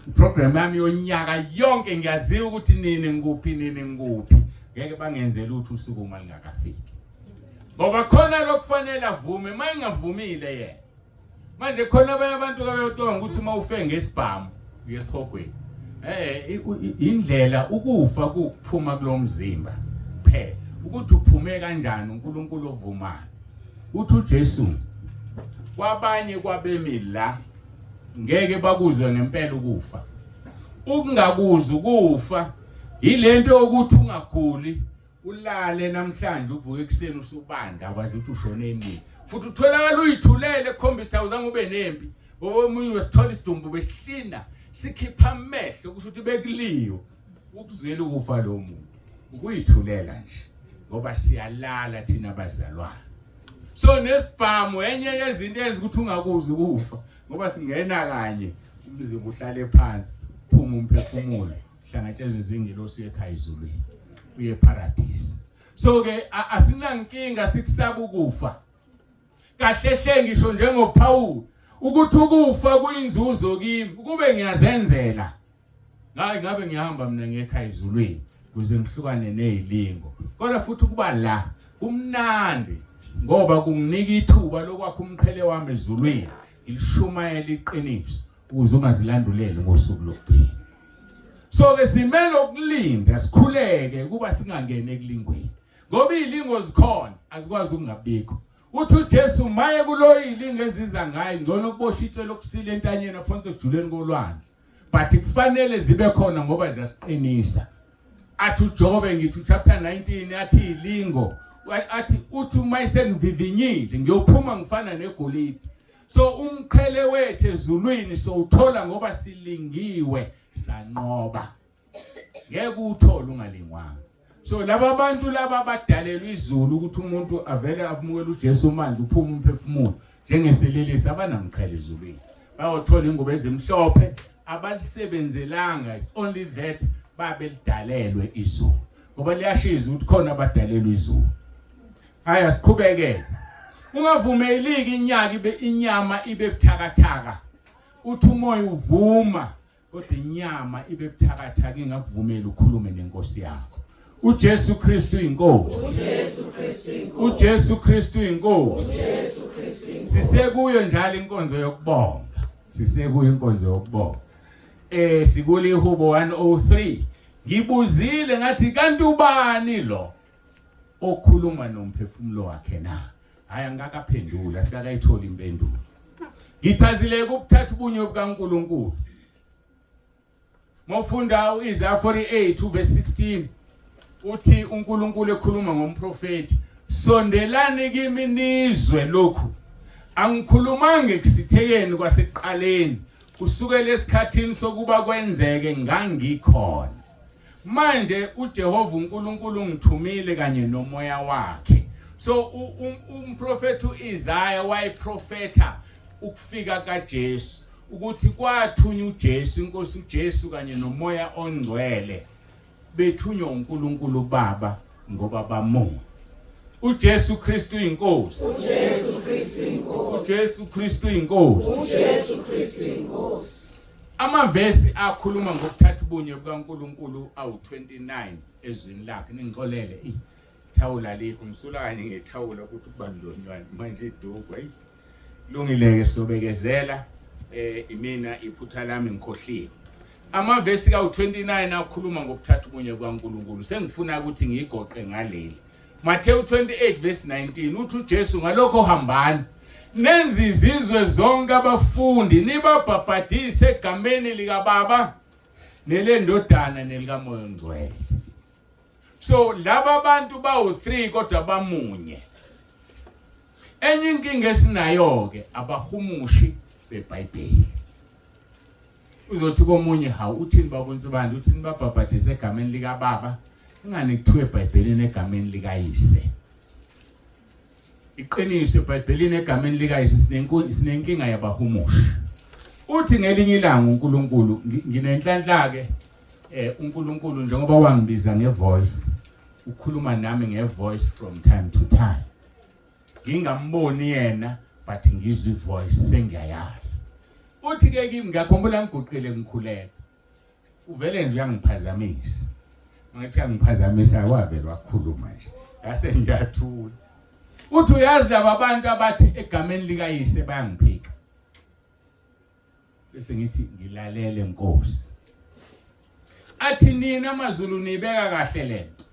Speaker 1: Iprogram yami yonyaka yonke ngiyaziwa ukuthi nini ngikuphi nini ngikuphi. Ngeke bangenzele ukuthi usuku uma lingakafiki. Ngoba khona lokufanele avume mayingavumile yena. Manje khona abanye abantu abayotonga ukuthi uma ufe ngesibhamu uye esihogweni. Indlela ukufa kukuphuma kulomzimba kuphela. Ukuthi uphume kanjani uNkulunkulu ovumayo. Uthi uJesu kwabanye kwabemi la ngeke bakuzwe ngempela ukufa. Ukungakuzwa ukufa yilento yokuthi ungaguli ulale namhlanje uvuke ekuseni usubanda akwazi ukuthi ushone nini futhi utholakala uyithulele kukhombisa ukuthi awuzange ube nempi ngoba omunye wesithola isidumbu besihlina sikhipha amehlo kusho ukuthi bekuliwe ukuzwela ukufa lo muntu ukuyithulela nje ngoba siyalala thina abazalwane. So nesibhamu enye yezinto eyenza ukuthi ungakuzwa ukufa ngoba singena kanye umzimba uhlale phansi phuma umphefumulo. Hlangatshezwe izingilosi ekhaya ezulwini. Uye paradise. So ke asinankinga sikusaba ukufa. Kahle hle ngisho njengoPaul ukuthi ukufa kuyinzuzo kimi ukube ngiyazenzela. Ngabe ngabe ngihamba mina ngekhaya ezulwini kuze ngihlukane nezilingo. Kodwa futhi ukuba la kumnandi ngoba kunginika ithuba lokwakha umqhele wami ezulwini ngilishumayela iqiniso ukuze ungazilanduleli ngosuku lokugcina. So ke simele ukulinda sikhuleke kuba singangeni ekulingweni. Ngoba izilingo zikhona azikwazi ukungabikho. Uthi uJesu maye kuloyilingo eziza ngaye ngcono kubosha itshe lokusila entanyeni aphonse ekujuleni kolwandle. But kufanele zibe khona ngoba ziyasiqinisa. Athi uJobe ngithi chapter 19 athi ilingo athi uthi uma isengivivinyile ngiyophuma ngifana negolide. So umqhele wethu ezulwini sowuthola ngoba silingiwe sanqoba. Ngeke uthole ungalingwanga. So laba bantu laba abadalelwa izulu ukuthi umuntu avele amukele uJesu manje uphuma umphefumulo njengeselelesi abanamqhele ezulwini. Bayothola ingubo ezimhlophe abalisebenzelanga it's only that babelidalelwe izulu. Ngoba liyashiza ukuthi khona abadalelwe izulu. Hayi asiqhubekele. Ungavumeliki inyaka ibe inyama ibe buthakathaka. Uthi umoya uvuma kodwa inyama ibe buthakathaka ingakuvumeli ukhulume nenkosi yakho. uJesu Kristu inkosi.
Speaker 2: uJesu Kristu inkosi.
Speaker 1: uJesu Kristu inkosi.
Speaker 2: uJesu Kristu inkosi.
Speaker 1: Sisekuyo njalo inkonzo yokubonga. Sisekuyo inkonzo yokubonga. Eh sikule ihubo 103. Ngibuzile ngathi kanti ubani lo? Okhuluma nomphefumulo wakhe na? Hayi angikakaphenduli, asikakayitholi impendulo. Ngichazile ukuthatha ubunye bukaNkuluNkulu. Mawufunda uIsaiah 48 verse 16 uthi uNkulunkulu ekhuluma ngomprofeti, sondelani kimi nizwe lokhu. Angikhulumanga ekusithekeni kwasekuqaleni, kusukela esikhathini sokuba kwenzeke ngangikhona. Manje uJehova uNkulunkulu ungithumile kanye nomoya wakhe. So umprofethi uIsaya wayeprofetha ukufika kaJesu ukuthi kwathunywa uJesu inkosi uJesu kanye nomoya ongcwele bethunywa uNkulunkulu Baba ngoba bamunye. uJesu Kristu inkosi.
Speaker 2: uJesu Kristu inkosi.
Speaker 1: uJesu Kristu inkosi.
Speaker 2: uJesu Kristu inkosi.
Speaker 1: Amavesi akhuluma ngokuthatha ubunye bukaNkulunkulu awu-29 ezwini lakhe. Ningixolele, ithawula likho ngisula kanye ngethawula ukuthi kubandonywane manje iduku ayi. Lungile-ke sobekezela imina iphutha lami ngikhohliwe. Amavesi kawu-29 akhuluma ngokuthatha ubunye bukaNkulunkulu. Sengifuna ukuthi ngiyigoqe ngaleli. Matthew 28 verse 19 uthi uJesu ngalokho hambani nenze izizwe zonke abafundi nibabhabhadise egameni likaBaba nelendodana nelikaMoya oNgcwele. So laba abantu bawu3 kodwa bamunye. Enye inkinga esinayo ke abahumushi beBhayibheli. Uzothi komunye hawu uthini baba uNsibande uthini babhabhadise egameni likaBaba ingani kuthiwe eBhayibhelini egameni likayise. Iqiniso eBhayibhelini egameni likayise sinenkinga yabahumushi. Uthi ngelinye ilanga uNkulunkulu nginenhlanhla ke uNkulunkulu njengoba wangibiza ngevoice ukhuluma nami ngevoice from time to time. Ngingamboni yena but ngizwe ivoice sengiyayazi. Uthi ke kimi ngiyakhumbula ngiguqile ngikhuleka. Uvele nje uyangiphazamisa. Ngathi angiphazamisa wavele wakhuluma nje. Ngase ngiyathula. Uthi uyazi laba bantu abathi egameni likayise bayangiphika. Bese ngithi ngilalele Nkosi. Athi nina amaZulu nibeka kahle lento.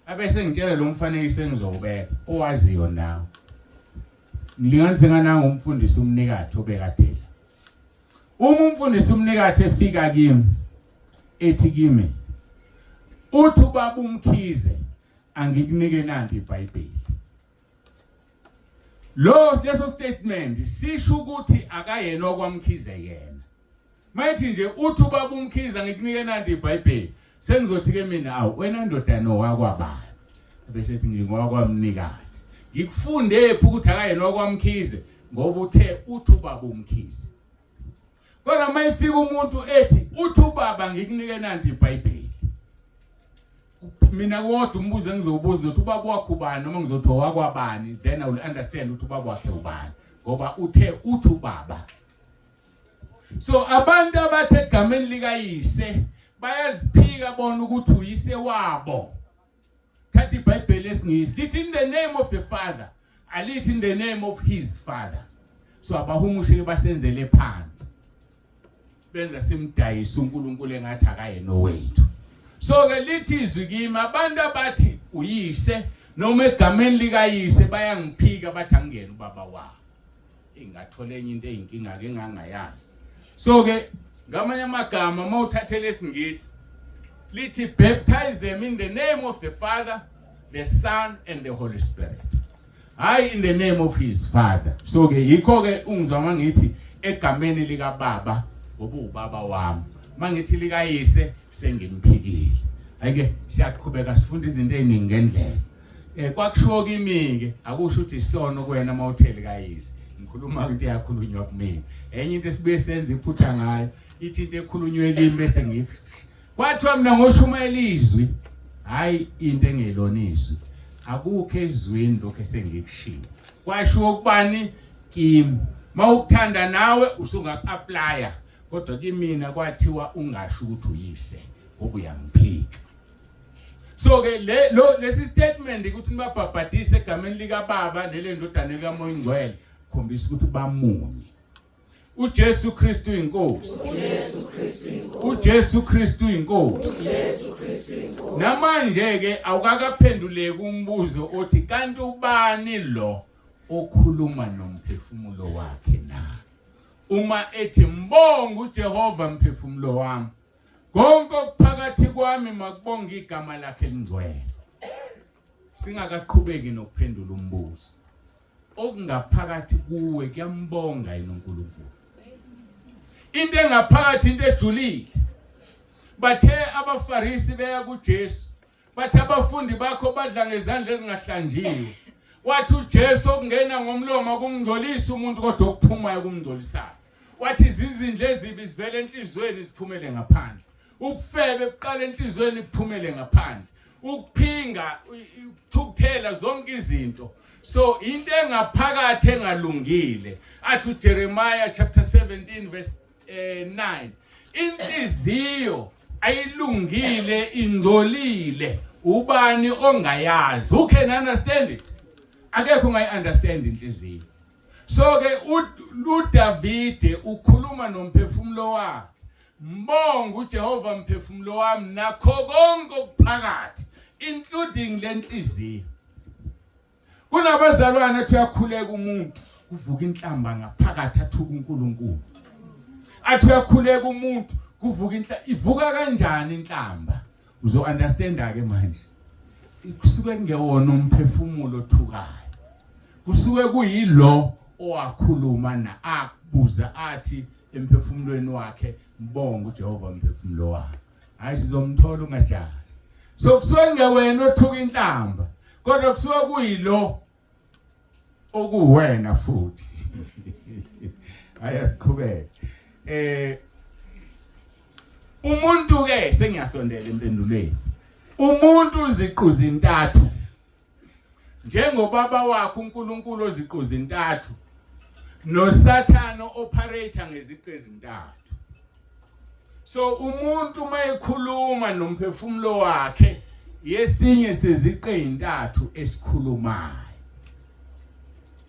Speaker 1: Abese ngitshela lo mfanekiso engizowubeka owaziyo nawe. Ngilinganise ngananga umfundisi umnikathi obekadela. Uma umfundisi umnikathi efika kimi ethi kimi uthi ubaba uMkhize angikunike nanti iBhayibheli. Lo leso statement sisho ukuthi akayena okwaMkhize yena. Mayithi nje uthi ubaba uMkhize ngikunike nanti iBhayibheli. Sengizothi ke mina awu wena ndodana owakwabani. Bese ethi ngingowakwamnikathi. Ngikufunde phi ukuthi akayena okwaMkhize ngoba uthe uthi ubaba uMkhize. Kodwa mayifika umuntu ethi uthi ubaba ngikunike nanti iBhayibheli. Mina kodwa umbuzo engizowubuza ukuthi ubaba wakho ubani noma ngizothi owakwabani then I will understand ukuthi ubaba wakhe ubani ngoba uthe uthi ubaba. So abantu abathe egameni likayise bayaziphika bona ukuthi uyise wabo. Thatha iBhayibheli lesingisi lithi in the name of the father alithi in the name of his father. So abahumushi basenzele phansi. Benza simdayisa uNkulunkulu engathi akayena owethu. So ke lithi izwi kimi abantu abathi uyise noma egameni likayise bayangiphika bathi angiyena ubaba wabo. Ingathola enye into eyinkinga ke engangayazi. So ke ngamanye amagama uma uthathele isingisi lithi baptize them in the name of the Father, the Son and the Holy Spirit. Hayi in the name of his father. So ke yikho ke ungizwa mangithi egameni lika baba ngoba ubaba wami. Mangithi likayise sengimphikile. Ayike siyaqhubeka sifunda izinto eziningi ngendlela. Eh kwakushiwo kimi ke akusho ukuthi isono kuwena mawutheli kayise. Ngikhuluma into eyakhulunywa kumina. Enye into esibuye senze iphutha ngayo ithi into ekhulunywe kimi bese ngifi. Kwathiwa mina ngoshumayela izwi hayi into engelona izwi. Akukho ezwini lokho esengikushilo. Kwashiwo kubani kimi. Mawukuthanda nawe usungaku-applya kodwa kimina kwathiwa ungasho ukuthi uyise ngoba uyamphika. So ke le lo lesi statement ukuthi nibabhabhadise egameni lika Baba nelendodana likaMoya Ingcwele khombisa ukuthi bamunye. uJesu Kristu inkosi.
Speaker 2: uJesu Kristu inkosi.
Speaker 1: uJesu Kristu inkosi.
Speaker 2: uJesu Kristu inkosi.
Speaker 1: Namanje ke awukakaphenduleki umbuzo othi kanti ubani lo okhuluma nomphefumulo wakhe na? Uma ethi mbonga uJehova mphefumulo wami Konke okuphakathi kwami makubonge igama lakhe elingcwele. Singakaqhubeki nokuphendula umbuzo. Okungaphakathi kuwe kuyambonga yena uNkulunkulu. Into engaphakathi into ejulile. Bathe abaFarisi beya kuJesu Bathi abafundi bakho badla ngezandla ezingahlanjiwe. Wathi uJesu okungena ngomlomo kumngcolisa umuntu kodwa okuphumayo kumngcolisayo. Wathi izizindla ezibi zivela enhlizweni ziphumele ngaphandle. Ubufebe buqala enhlizweni buphumele ngaphandle. Ukuphinga, ukuthukuthela zonke izinto. So into engaphakathi engalungile. Athi uJeremiah chapter 17 verse 9 eh, inhliziyo ayilungile ingcolile ubani ongayazi who can understand it akekho ungayi understand inhliziyo so ke uDavide ukhuluma nomphefumulo wakhe mbonga uJehova mphefumulo wami nakho konke okuphakathi including lenhliziyo Kunabazalwane athi uyakhuleka umuntu kuvuka inhlamba ngaphakathi athuka uNkulunkulu. Athi uyakhuleka umuntu kuvuka inhlamba ivuka kanjani inhlamba? Uzo understand ke manje. Kusuke kungewona umphefumulo othukayo. Kusuke kuyilo owakhuluma na akubuza athi emphefumulweni wakhe mbonga uJehova mphefumulo wami. Hayi sizomthola ungajahi. So kusuke kungewena othuka inhlamba kodwa kusuke kuyilo okuwena futhi. Hayi asiqhubeke. Eh umuntu ke sengiyasondela empendulweni. Umuntu uziqu zintathu. Njengobaba wakhe uNkulunkulu oziqu zintathu noSathane operator ngeziqu ezintathu. So umuntu uma ekhuluma nomphefumulo wakhe yesinye seziqe ezintathu esikhulumayo.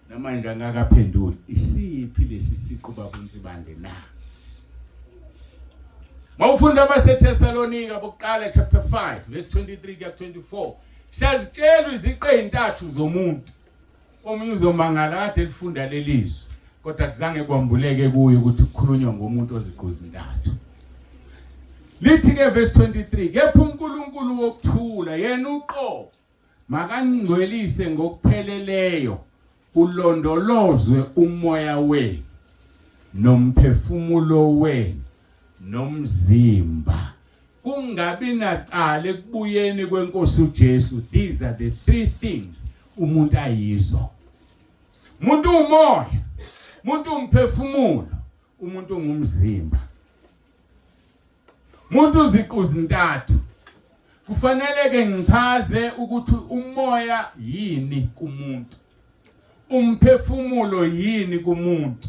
Speaker 1: Namanje angakaphenduli isiphi lesi siqu babuNsibande na? Mawufunda abaseThesalonika bokuqala chapter 5 verse 23 kuya 24 siyazitshelwa iziqe ezintathu zomuntu. Omunye uzomangala kade elifunda lelizwi kodwa kuzange kwambuleke kuye ukuthi kukhulunywa ngomuntu oziqu zintathu. Lithi ke verse 23 kepha uNkulunkulu wokuthula yena uqobo makangcwelise ngokupheleleyo ulondolozwe umoya wenu nomphefumulo wenu nomzimba kungabi nacala ekubuyeni kwenkosi uJesu. These are the three things umuntu ayizo. Umuntu umoya, umuntu umphefumulo, Umuntu ungumzimba. Umuntu uziqu zintathu. Kufanele ke ngichaze ukuthi umoya yini kumuntu. Umphefumulo yini kumuntu.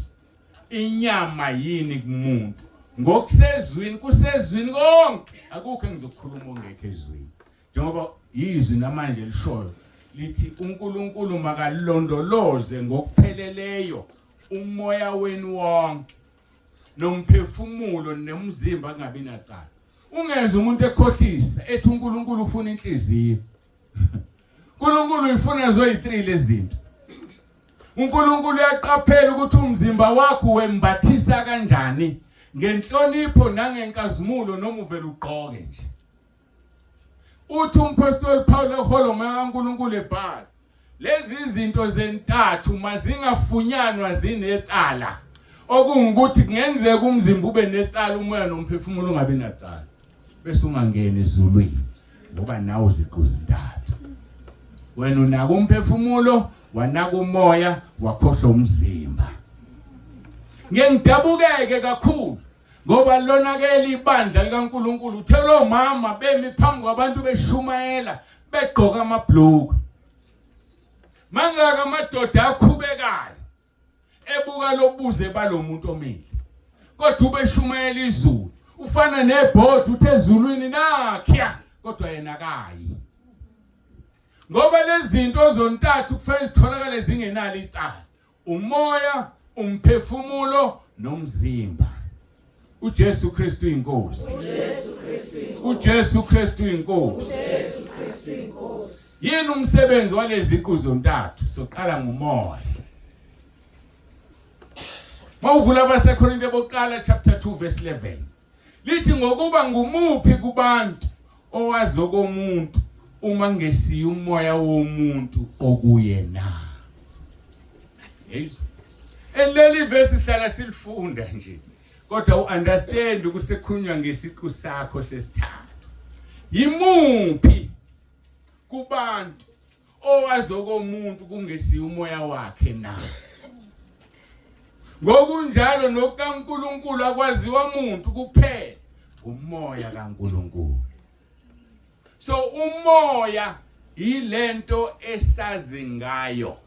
Speaker 1: Inyama yini kumuntu. Ngokusezwini kusezwini konke akukho engizokukhuluma ongekho ezwini. Njengoba izwi namanje lishoyo lithi uNkulunkulu makalondoloze ngokupheleleyo umoya wenu wonke nomphefumulo nomzimba kungabi nacala. Ungeze umuntu ekhohlisa ethi uNkulunkulu ufuna inhliziyo. uNkulunkulu uyifuna zoyi3 lezi zinto. uNkulunkulu uyaqaphela ukuthi umzimba wakho wembathisa kanjani ngenhlonipho nangenkazimulo noma uvela ugqoke nje. Uthi umphostoli Paul eholo moya kaNkulunkulu ebhala lezi izinto zentathu mazingafunyanwa zinecala okungukuthi kungenzeka umzimba ube necala umoya nomphefumulo ungabi nacala bese ungangeni ezulwini ngoba nawe uziqu zintathu wena unaka umphefumulo wanaka umoya wakhohlwa umzimba. Ngeke ngidabukeke kakhulu ngoba lonakele ibandla likaNkuluNkulu. Uthe lo mama bemi phambi kwabantu beshumayela begqoka amabhluku. Mangaka amadoda akhubekayo ebuka lobuze balomuntu omile. Kodwa ubeshumayela izulu. Ufana nebhodi uthe ezulwini nakhya kodwa yena kayi. Ngoba lezi zinto zontathu kufanele zitholakale zingenalo icala. Umoya, umphefumulo nomzimba. uJesu Kristu inkosi.
Speaker 2: uJesu Kristu inkosi.
Speaker 1: uJesu Kristu inkosi.
Speaker 2: uJesu Kristu inkosi.
Speaker 1: Yini umsebenzi waleziqu zontathu? Soqala ngomoya. Mawuvula abaseKorinte bokuqala chapter 2 verse 11. Lithi ngokuba ngumuphi kubantu owazi okomuntu uma ngesiye umoya womuntu okuye na. Yezwa. Eleli verse sihlala silifunda nje. Kodwa uunderstand ukuthi ngesiqu sakho sesithathu. Yimuphi kubantu owazi okomuntu kungesiye umoya wakhe na? Ngokunjalo nokukaNkuluNkulu akwaziwa muntu kuphela umoya kaNkuluNkulu. So umoya ilento esazi ngayo.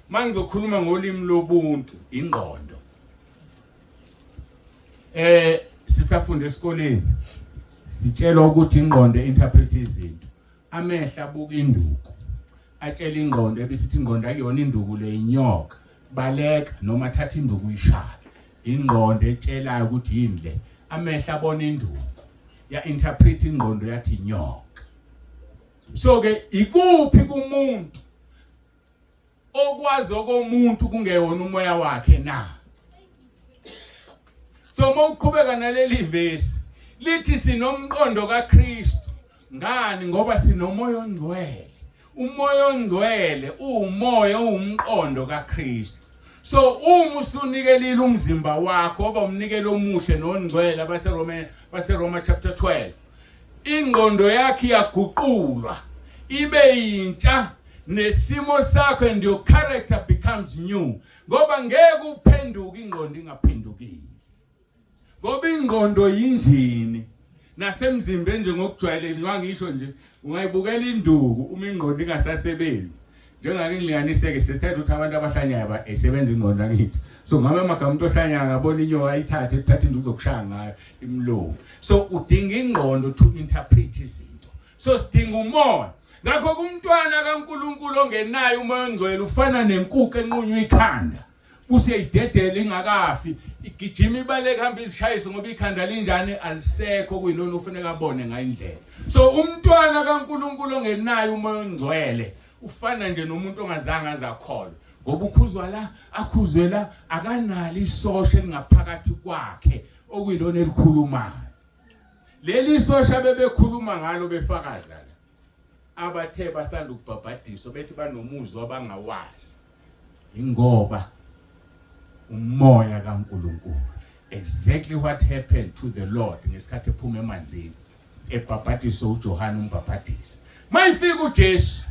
Speaker 1: Mangizokhuluma ngolimi lobuntu ingqondo. Sisafunda esikoleni sitshelwa ukuthi ingqondo interpret izinto. Amehla abuka induku. Atshela ingqondo ebisithi ingqondo akuyona induku le inyoka. Baleka noma thatha induku uyishaye. Ingqondo etshelayo ukuthi yini le. Amehla abona induku. Ya interpret ingqondo yathi inyoka. So ke ikuphi kumuntu okwazi okomuntu kungewona umoya wakhe na? So uma uqhubeka naleli vesi lithi sinomqondo kaKristu. Ngani? Ngoba sinomoya ongcwele. Umoya ongcwele uwumoya uwumqondo kaKristu. So uma usunikelile umzimba wakho waba umnikelo omuhle nongcwele abaseRoma baseRoma chapter 12 ingqondo yakhe iyaguqulwa ibe yintsha nesimo sakho and your character becomes new ngoba ngeke uphenduke ingqondo ingaphendukile ngoba ingqondo yinjini nasemzimbeni nje ngokujwayelekile ngisho nje ungayibukela induku uma ingqondo ingasasebenzi njengake ngilinganiseke sesithatha ukuthi abantu abahlanyayo ba esebenza ingqondo angithi so ngabe amagama umuntu ohlanyayo ngabona inyoka ayithathe ethatha into uzokushaya ngayo imlomo so udinga ingqondo to interpret izinto so sidinga umoya ngakho kumntwana kaNkuluNkulu ongenayo umoya ongcwele ufana nenkuku enqunywa ikhanda useyidedela ingakafi igijima ibaleka hamba izishayise ngoba ikhanda linjani alisekho kuyilona ofuneka abone ngayo indlela so umntwana kaNkuluNkulu ongenayo umoya ongcwele ufana nje nomuntu ongazange azakholwe ngoba ukhuzwa la akhuzwe la akanalo isosha elingaphakathi kwakhe okuyilona elikhulumayo leli sosha bebekhuluma ngalo befakaza la abathe basanda ukubhabhadiswa bethi banomuzwa abangawazi ingoba umoya kaNkuluNkulu exactly what happened to the Lord ngesikhathi ephuma emanzini ebhabhadiswa uJohane umbhabhadisi mayifika uJesu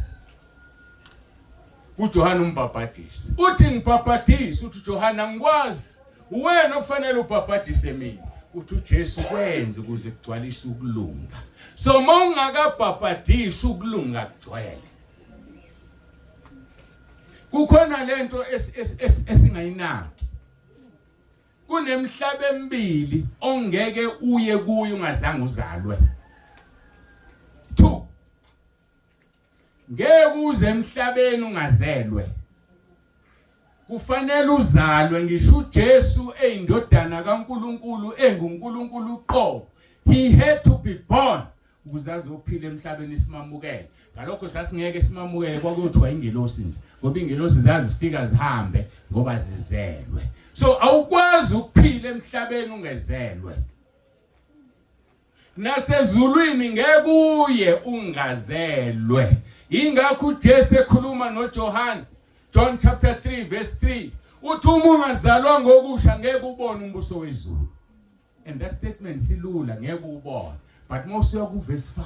Speaker 1: kuJohane umbhabhadisi uthi ngibhabhadisa uthi uJohane angikwazi Uwena okufanele ubhabhadise mina. Uthi uJesu kwenze ukuze kugcwalise ukulunga. So uma ungakabhabhadisi ukulunga kugcwele. Kukhona lento esingayinaki. Kunemhlaba emibili ongeke uye kuyo ungazange uzalwe. 2 Ngeke uze emhlabeni ungazelwe. Kufanele uzalwe ngisho uJesu eyindodana kaNkuluNkulu enguNkulunkulu uqobo. He had to be born ukuze azophila emhlabeni simamukele. Ngalokho sasingeke simamukele kwakuyothiwa ingelosi nje ngoba ingelosi zazifika zihambe ngoba zizelwe. So awukwazi ukuphila emhlabeni ungezelwe. Nasezulwini ngeke uye ungazelwe. Ingakho uJesu ekhuluma noJohane John chapter 3 verse 3 uthi uma ungazalwa ngokusha ngeke ubone umbuso wezulu. And that statement silula ngeke ubone. But mawusuya ku verse 5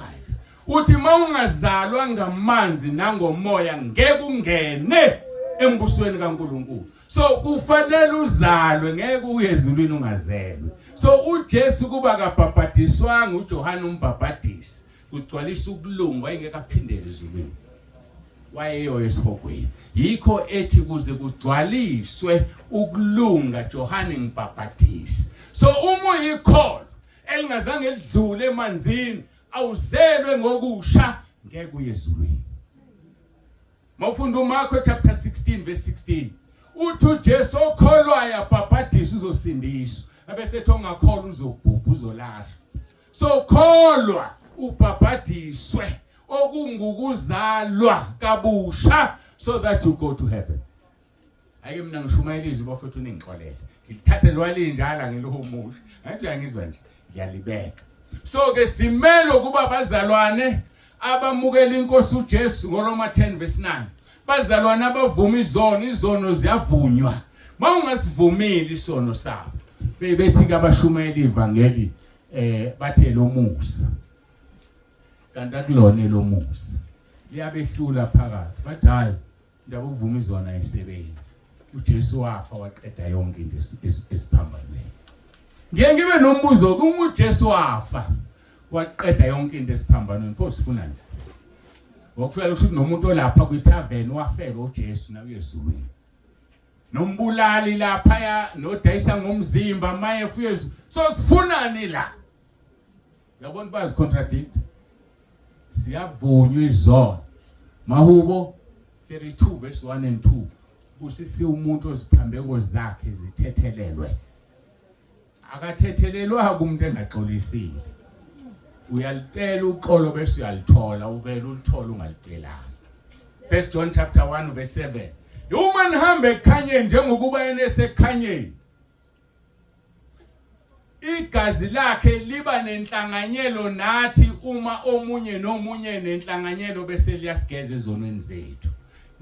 Speaker 1: uthi mawungazalwa ngamanzi nangomoya ngeke ungene embusweni kaNkuluNkulu. So kufanele uzalwe ngeke uye ezulwini ungazelwe. So uJesu kuba kabhabhadiswanga uJohane umbhabhadisi kugcwalisa ukulunga wayengeke aphindele ezulwini. Wayeyoya esihogweni. Yikho ethi kuze kugcwaliswe ukulunga Johane ngibhabhadise. So uma uyikholwa elingazange lidlule emanzini awuzelwe ngokusha ngeke uye ezulwini. Mawufunda uMarko chapter 16 verse 16 uthi uJesu okholwayo abhabhadiswe uzosindiswa abese ethi ongakholwa uzobhubha uzolahlwa. So kholwa ubhabhadiswe okungukuzalwa kabusha so that you go to heaven. Ake mina ngishumayela izwi bafethu ningixolele. Ngilithathe lwalinjala ngiluhumusha. Ngathi uyangizwa nje ngiyalibeka. So ke simele ukuba abazalwane abamukela inkosi uJesu ngoRoma 10 verse 9. Bazalwane abavuma izono, izono ziyavunywa. Mawungasivumile isono sakho. Bebethi ke abashumayela ivangeli eh bathe lomusa. Kanti akulona elomusa. Liyabehlula phakathi. Bathi hayi Indaba ukuvuma izono ayisebenzi. uJesu wafa waqeda yonke into esiphambanweni. Ngiye ngibe nombuzo uma uJesu wafa waqeda yonke into esiphambanweni pho sifunani? Ngokufika kusho ukuthi nomuntu olapha kwi-tavern wafelwa uJesu nakuye ezulwini. Nombulali lapha ya nodayisa ngomzimba maye fuye so sifunani la? Yabona bazi contradict. Siyavunywa izono. Mahubo 32 verse 1 and 2 busisiwe umuntu oziphambeko zakhe zithethelelwe. Akathethelelwa kumuntu engaxolisile. Uyalicela uxolo bese uyalithola uvela ulithola ungalicelanga. First John chapter 1 verse 7. Uma nihambe ekukhanyeni njengokuba yena esekukhanyeni Igazi lakhe liba nenhlanganyelo nathi uma omunye nomunye nenhlanganyelo bese liyasigeza ezonweni zethu.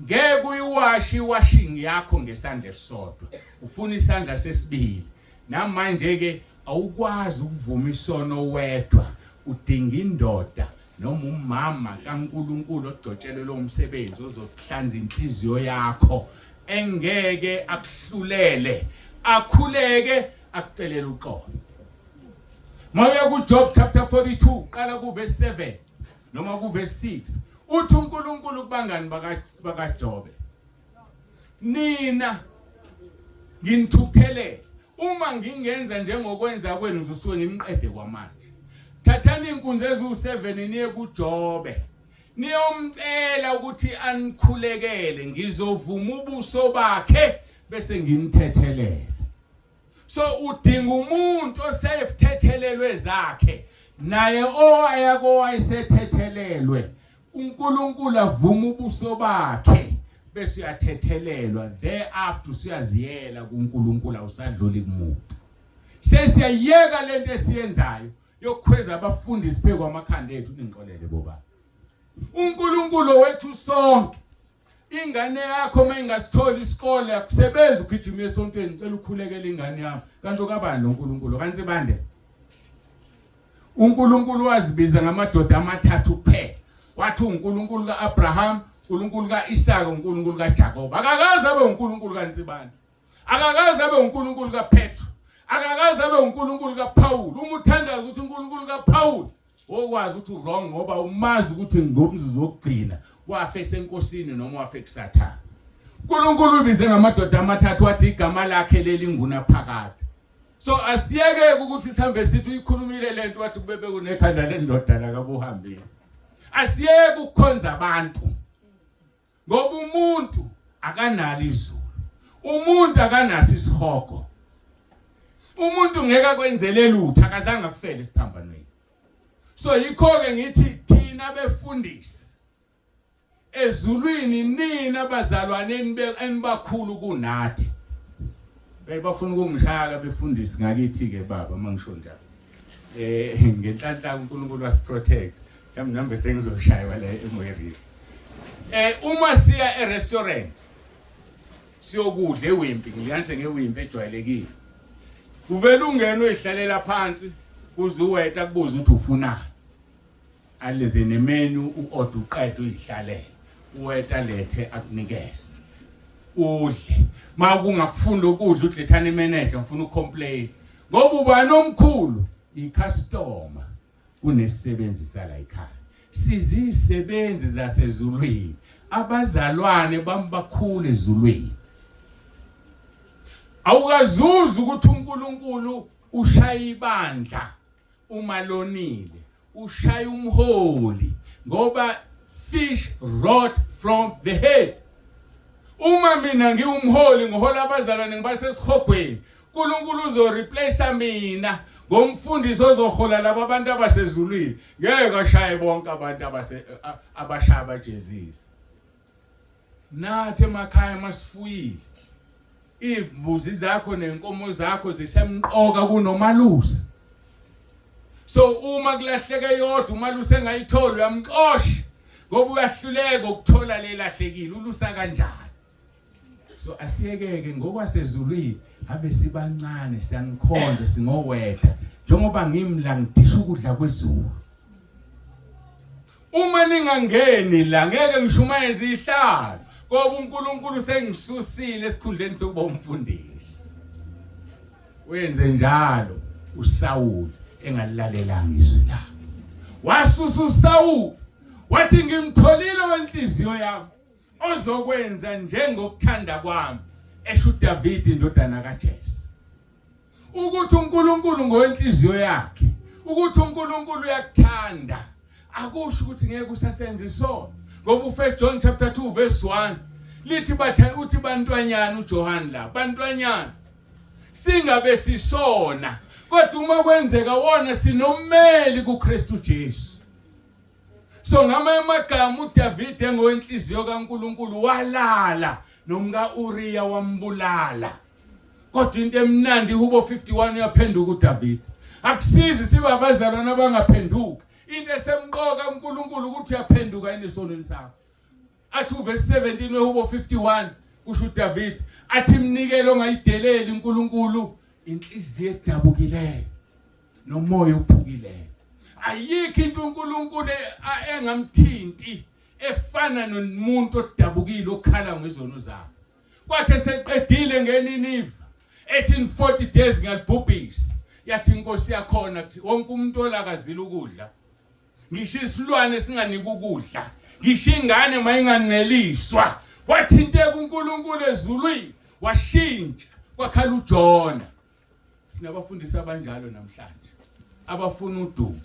Speaker 1: Ngeke uyiwashe iwashing yakho ngesandla esisodwa. Ufuna isandla sesibili. Namanje ke awukwazi ukuvuma isono wedwa. Udinga indoda noma umama kaNkuluNkulu ogcotshelwe lo msebenzi ozohlanza inhliziyo yakho engeke akuhlulele akhuleke akucelele uxolo. Mawuya kuJob chapter 42 qala kuverse 7 noma kuverse 6 uthi uNkulunkulu kubangani bakaJobe nina nginithukuthelele uma ngingenza njengokwenza kwenu ngizosuke nginiqede kwamanje thathani inkunzi eziwu-7 niye kuJobe niyomcela ukuthi anikhulekele ngizovuma ubuso bakhe bese nginithethelela so udinga umuntu osefuthethelelwe zakhe naye owaya kowayesethethelelwe uNkulunkulu avuma ubuso bakhe bese uyathethelelwa thereafter usuyaziyela kuNkulunkulu awusadluli kumuntu sesiyayeka lento esiyenzayo yokukhweza abafundisi phezu kwamakhanda ethu ningixolele boba uNkulunkulu wethu sonke ingane yakho uma ingasitholi isikole akusebenzi ugijima esontweni ngicela ukhulekele ingane yami kanti okabani lo nkulunkulu kanti bande uNkulunkulu wazibiza ngamadoda amathathu kuphela wathi uNkulunkulu kaAbraham uNkulunkulu kaIsaka uNkulunkulu kaJakob akakaze abe uNkulunkulu kaNsibande. Akakaze abe uNkulunkulu kaPetro, akakaze abe uNkulunkulu kaPaul. Uma uthandaza ukuthi uNkulunkulu kaPaul, wokwazi ukuthi uwrong ngoba umazi ukuthi ngomzuzu wokugcina wafe esenkosini noma wafe kuSathane. uNkulunkulu ubize ngamadoda amathathu wathi igama lakhe leli ngunaphakade. So asiyeke ukuthi sihambe sithi uyikhulumile lento wathi kube bekunekhanda lendoda la kabuhambile. Asiyeke ukukhonza abantu. Ngoba umuntu akanalo izulu. Umuntu akanaso isihogo. Umuntu ngeke akwenzele lutho akazange akufele esiphambanweni. So yikho ke ngithi thina befundisi ezulwini nina bazalwane enibakhulu kunathi. Hey bafuna ukungishaya befundisi ngakithi ke baba mangisho njalo. Eh ngenhlanhla uNkulunkulu wasiprotect. Mhlawumbe nami sengizoshaywa la eMoyerili. Eh uma siya e-restaurant siyokudla ewimpi, ngiyanise ngewimpi ejwayelekile. Uvela ungena uyihlalela phansi kuze uweta kubuza ukuthi ufunani. Aleze nemenu uorder uqede uyihlalele. Uweta lethe akunikeze. Udle. Makungakufuni ukudla uthi lethani imanager ngifuna ucomplain. Ngoba ubani omkhulu? Icustomer. Kunesisebenzi sala ekhaya. Sizisebenzi zasezulwini. Abazalwane bambakhulu ezulwini. Awukazuzi ukuthi uNkulunkulu ushaya ibandla uma lonile, ushaya umholi ngoba fish rot from the head. Uma mina ngiwumholi ngihola abazalwane ngibasesihogweni, uNkulunkulu uzoreplace mina ngomfundisi ozohola laba abantu abasezulwini. Ngeke ashaye bonke abantu abase abashaya abajezisi. Nathi emakhaya masifuyile imbuzi zakho nenkomo zakho zisemqoka kunomalusi. So uma kulahleke yodwa umalusi engayitholi uyamxosha ngoba uyahluleka ukuthola lelahlekile ulusa kanjani. So asiyekeke ngokwasezulwini ave sibancane siyanikhonza singowetha njengoba ngimla ngidisha ukudla kwezulu. Uma ningangeni la ngeke ngishumayeze ihlalo ngoba uNkulunkulu sengisusile esikhundleni sokuba umfundisi. Wenze njalo uSawuli engalilalelanga izwi lakhe. Wasusa uSawuli wathi ngimtholile wenhliziyo yami ozokwenza njengokuthanda kwami, esho uDavid indodana kaJese. Ukuthi uNkulunkulu ngowenhliziyo yakhe, ukuthi uNkulunkulu uyakuthanda, akusho ukuthi ngeke usasenze isono. Ngoba uFirst John chapter 2 verse 1 lithi batha uthi bantwanyana uJohn la, bantwanyana singabe sisona, kodwa uma kwenzeka wona sinommeli kuKristu Jesu. So ngamanye amagama uDavid engowenhliziyo kaNkuluNkulu walala nomka Uriya wambulala. Kodwa into emnandi iHubo 51 uyaphenduka uDavid. Akusizi siba abazalwane abangaphenduki. Into esemqoka uNkulunkulu ukuthi uyaphenduka yini esonweni sakho. Athi uverse 17 weHubo 51 kusho uDavid athi imnikelo ongayideleli uNkulunkulu inhliziyo edabukileyo nomoya ophukileyo. Ayikho into uNkulunkulu engamthinti efana nomuntu odabukile okhala ngezono zakhe. Kwathi eseqedile ngeNiniva ethi in 40 days ngiyalibhubhisa, yathi inkosi yakhona wonke umuntu olakazile ukudla, ngisho isilwane singanika ukudla, ngisho ingane mayinganceliswa. Wathinteka uNkulunkulu ezulwini, washintsha kwakhala uJona. Sinabafundisi abanjalo namhlanje abafuna udumo,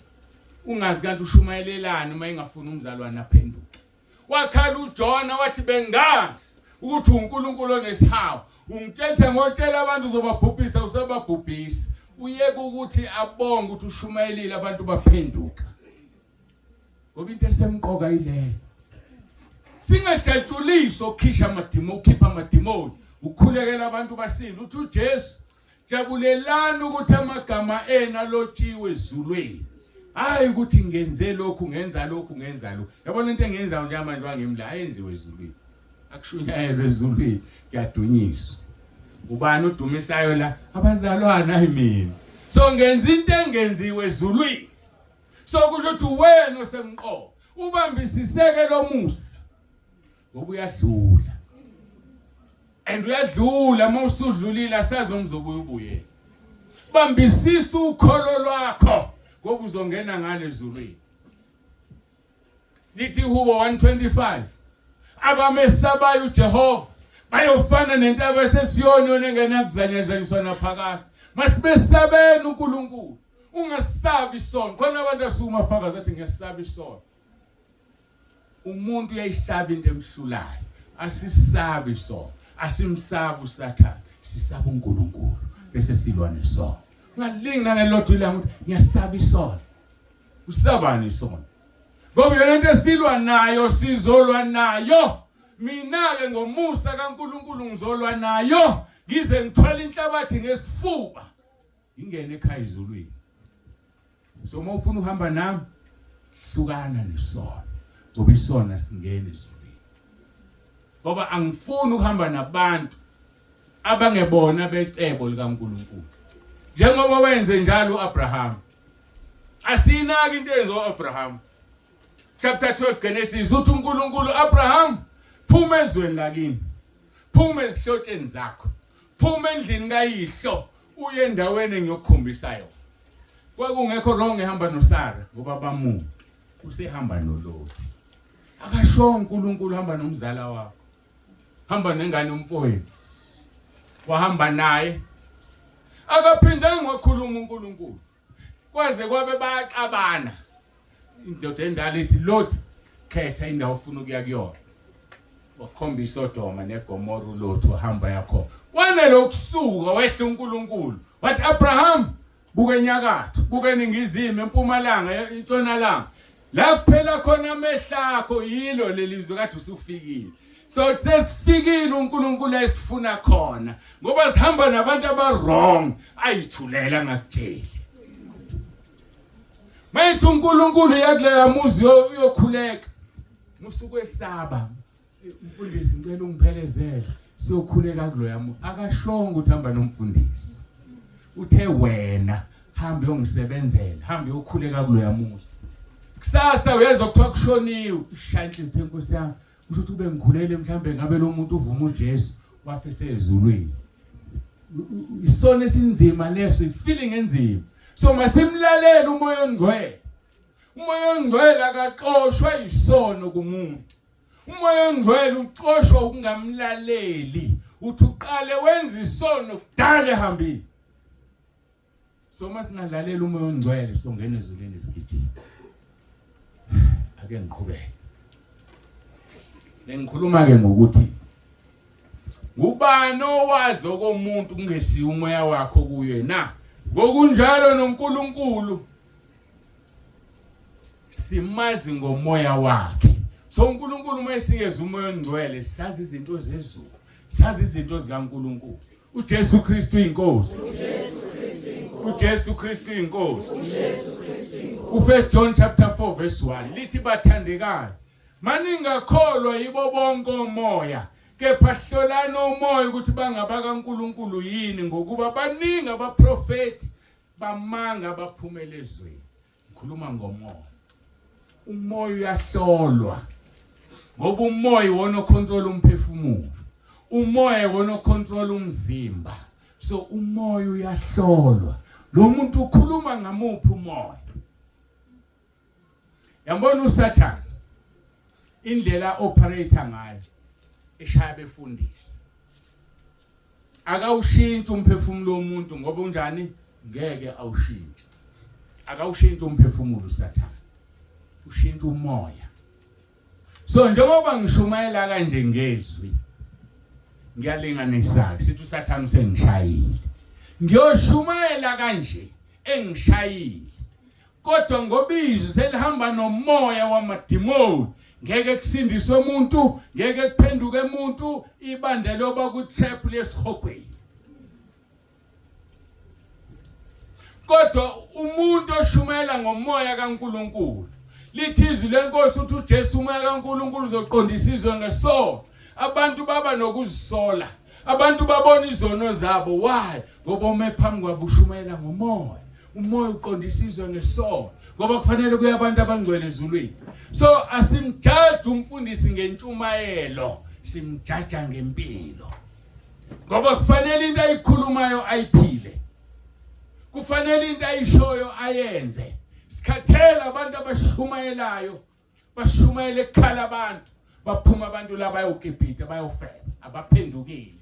Speaker 1: ungazi kanti ushumayelelani uma engafuni umzalwane aphenduke. Wakhala uJona wathi bengazi ukuthi uNkulunkulu onesihawu, ungitshelithe ngotshela abantu uzobabhubhisa, usababhubhisa. Uyeke ukuthi abonge ukuthi ushumayelile abantu baphenduka, ngoba into esemqoka ileyo. Singajatshuliswa ukukhisha amadimoni, ukukhipha amadimoni, ukukhulekela abantu basinde. Uthi uJesu, jabulelani ukuthi amagama enu alotshiwe ezulwini. Hayi ukuthi ngenze lokhu, ngenza lokhu, ngenza lokhu. Yabona into engiyenzayo nje manje wangimla ayenziwe ezulwini. Akushunyayelwe ezulwini, kuyadunyiswa. Ubani odumisayo la? Abazalwane, hayi mina. So ngenza into engenziwe ezulwini. So kusho ukuthi wena osemqoka ubambisiseke lomusa ngoba uyadlula. And uyadlula uma usudlulile asazi noma uzobuya ubuye. Bambisisa ukholo lwakho ngoba uzongena ngale ezulwini. Lithi iHubo 125 abamesabayo uJehova bayofana nentaba eseSiyoni yona engenakuzanyazanyiswa naphakade. Masibesabeni uNkulunkulu. Ungasabi isono. Khona abantu asukuma fakazi athi ngiyasaba isono. Umuntu uyayisaba into emhlulayo. Asisabi isono. Asimsabi uSathane. Sisaba uNkulunkulu bese silwa nesono. Ungalingi nangelodwa ilanga ukuthi ngiyasaba isono. Usabani isono? Ngoba yona into esilwa nayo sizolwa nayo. Mina-ke ngomusa kaNkulunkulu ngizolwa nayo ngize ngithwale inhlabathi ngesifuba ngingene ekhaya ezulwini. So uma ufuna uhamba nami hlukana nesono ngoba isono asingeni ezulwini. Ngoba angifuni ukuhamba nabantu abangebona becebo likaNkulunkulu. Njengoba wenze njalo uAbraham. Asinaki into eyenziwa uAbraham. Chapter 12 Genesis uthi uNkulunkulu Abraham phuma ezweni lakini. Phuma ezihlotsheni zakho. Phuma endlini kayihlo uye endaweni engiyokukhombisa yona. Kwakungekho wrong ehamba noSara ngoba bamunye. Usehamba noLothi. Akasho uNkulunkulu hamba nomzala wakho. Hamba nengane umfowethu. Wahamba naye. Akaphindanga wakhuluma uNkulunkulu. Kwaze kwabe bayaxabana. Indoda endala ithi Lot khetha indawo ofuna ukuya kuyona. Wakhomba iSodoma neGomora uLot wahamba yakho. Wanele ukusuka wehla uNkulunkulu. Wathi Abraham buka enyakatho, buka eningizimu, empumalanga, entshonalanga. La kuphela khona amehlo akho yilo leli zwe kade usufikile. So sesifikile uNkulunkulu esifuna khona ngoba sihamba nabantu aba wrong ayithulela ngakutsheli. Mayithi uNkulunkulu yakuleya muzi uyokhuleka. Musukwesaba. Mfundisi ngicela ungiphelezele siyokhuleka kuloya muntu. Akashongo ukuthi hamba nomfundisi. Uthe wena hamba uyongisebenzela, hamba uyokhuleka kuloya muzi. Kusasa uyezwa kuthiwa kushoniwe, ishaya inhliziyo inkosi yami. Kusho ukuthi ube ngikhulele mhlambe ngabe lo muntu uvuma uJesu wafe sezulwini. Isono esinzima leso, ifeeling enzima. So masimlalele uMoya oNgcwele. UMoya oNgcwele akaxoshwa isono kumuntu. UMoya oNgcwele uxoshwa ukungamlaleli. Uthi uqale wenza isono kudala ehambile. So uma singalalela uMoya oNgcwele songena ezulwini sigijima. Ake ngiqhubeke. Bengikhuluma ke ngokuthi ngubani owazi okomuntu kungesiwo umoya wakho kuye na? Ngokunjalo noNkulunkulu simazi ngomoya wakhe. So uNkulunkulu uma esikeza umoya ongcwele sazi izinto zezulu, sazi izinto zikaNkulunkulu. uJesu Kristu inkosi.
Speaker 2: uJesu Kristu inkosi.
Speaker 1: uJesu Kristu inkosi.
Speaker 2: uJesu Kristu inkosi.
Speaker 1: U1 John chapter 4 verse 1 lithi bathandekayo maningakholwa yibo bonke omoya kepha hlolani omoya ukuthi bangabakaNkulunkulu yini ngokuba baningi abaprofeti bamanga abaphumela ezweni. Ngikhuluma ngomoya. Umoya uyahlolwa. Ngoba umoya iwona ocontrol umphefumulo. Umoya iwona ocontrol umzimba. So umoya uyahlolwa. Lo muntu ukhuluma ngamuphi umoya? Yambona uSathane indlela operator ngayo eshaya befundisi. Akawushintshi umphefumulo womuntu ngoba unjani? Ngeke awushintshe. Akawushintshi umphefumulo uSathane. Ushintsha umoya. So njengoba ngishumayela kanje ngezwi ngiyalinganisa sithi uSathane usengishayile. Ngiyoshumayela kanje engishayile. Kodwa ngoba izwi selihamba nomoya wamadimoni ngeke kusindiswe umuntu ngeke kuphenduke umuntu ibandla loba ku trap lesihogweni kodwa umuntu oshumayela ngomoya kaNkuluNkulu lithi izwi lenkosi uthi uJesu umoya kaNkuluNkulu uzoqondisa izwe ngesono abantu baba nokuzisola abantu babona izono zabo why ngoba ume phambi kwabo ushumayela ngomoya umoya uqondisa izwe ngesono ngoba kufanele kuye abantu abangcwele ezulwini so asimjaji umfundisi ngentshumayelo simjaja ngempilo. Ngoba kufanele into ayikhulumayo ayiphile. Kufanele into ayishoyo ayenze. Sikhathele abantu abashumayelayo, bashumayele ekukhala abantu, baphuma abantu la bayokipita, bayofeba, abaphendukile.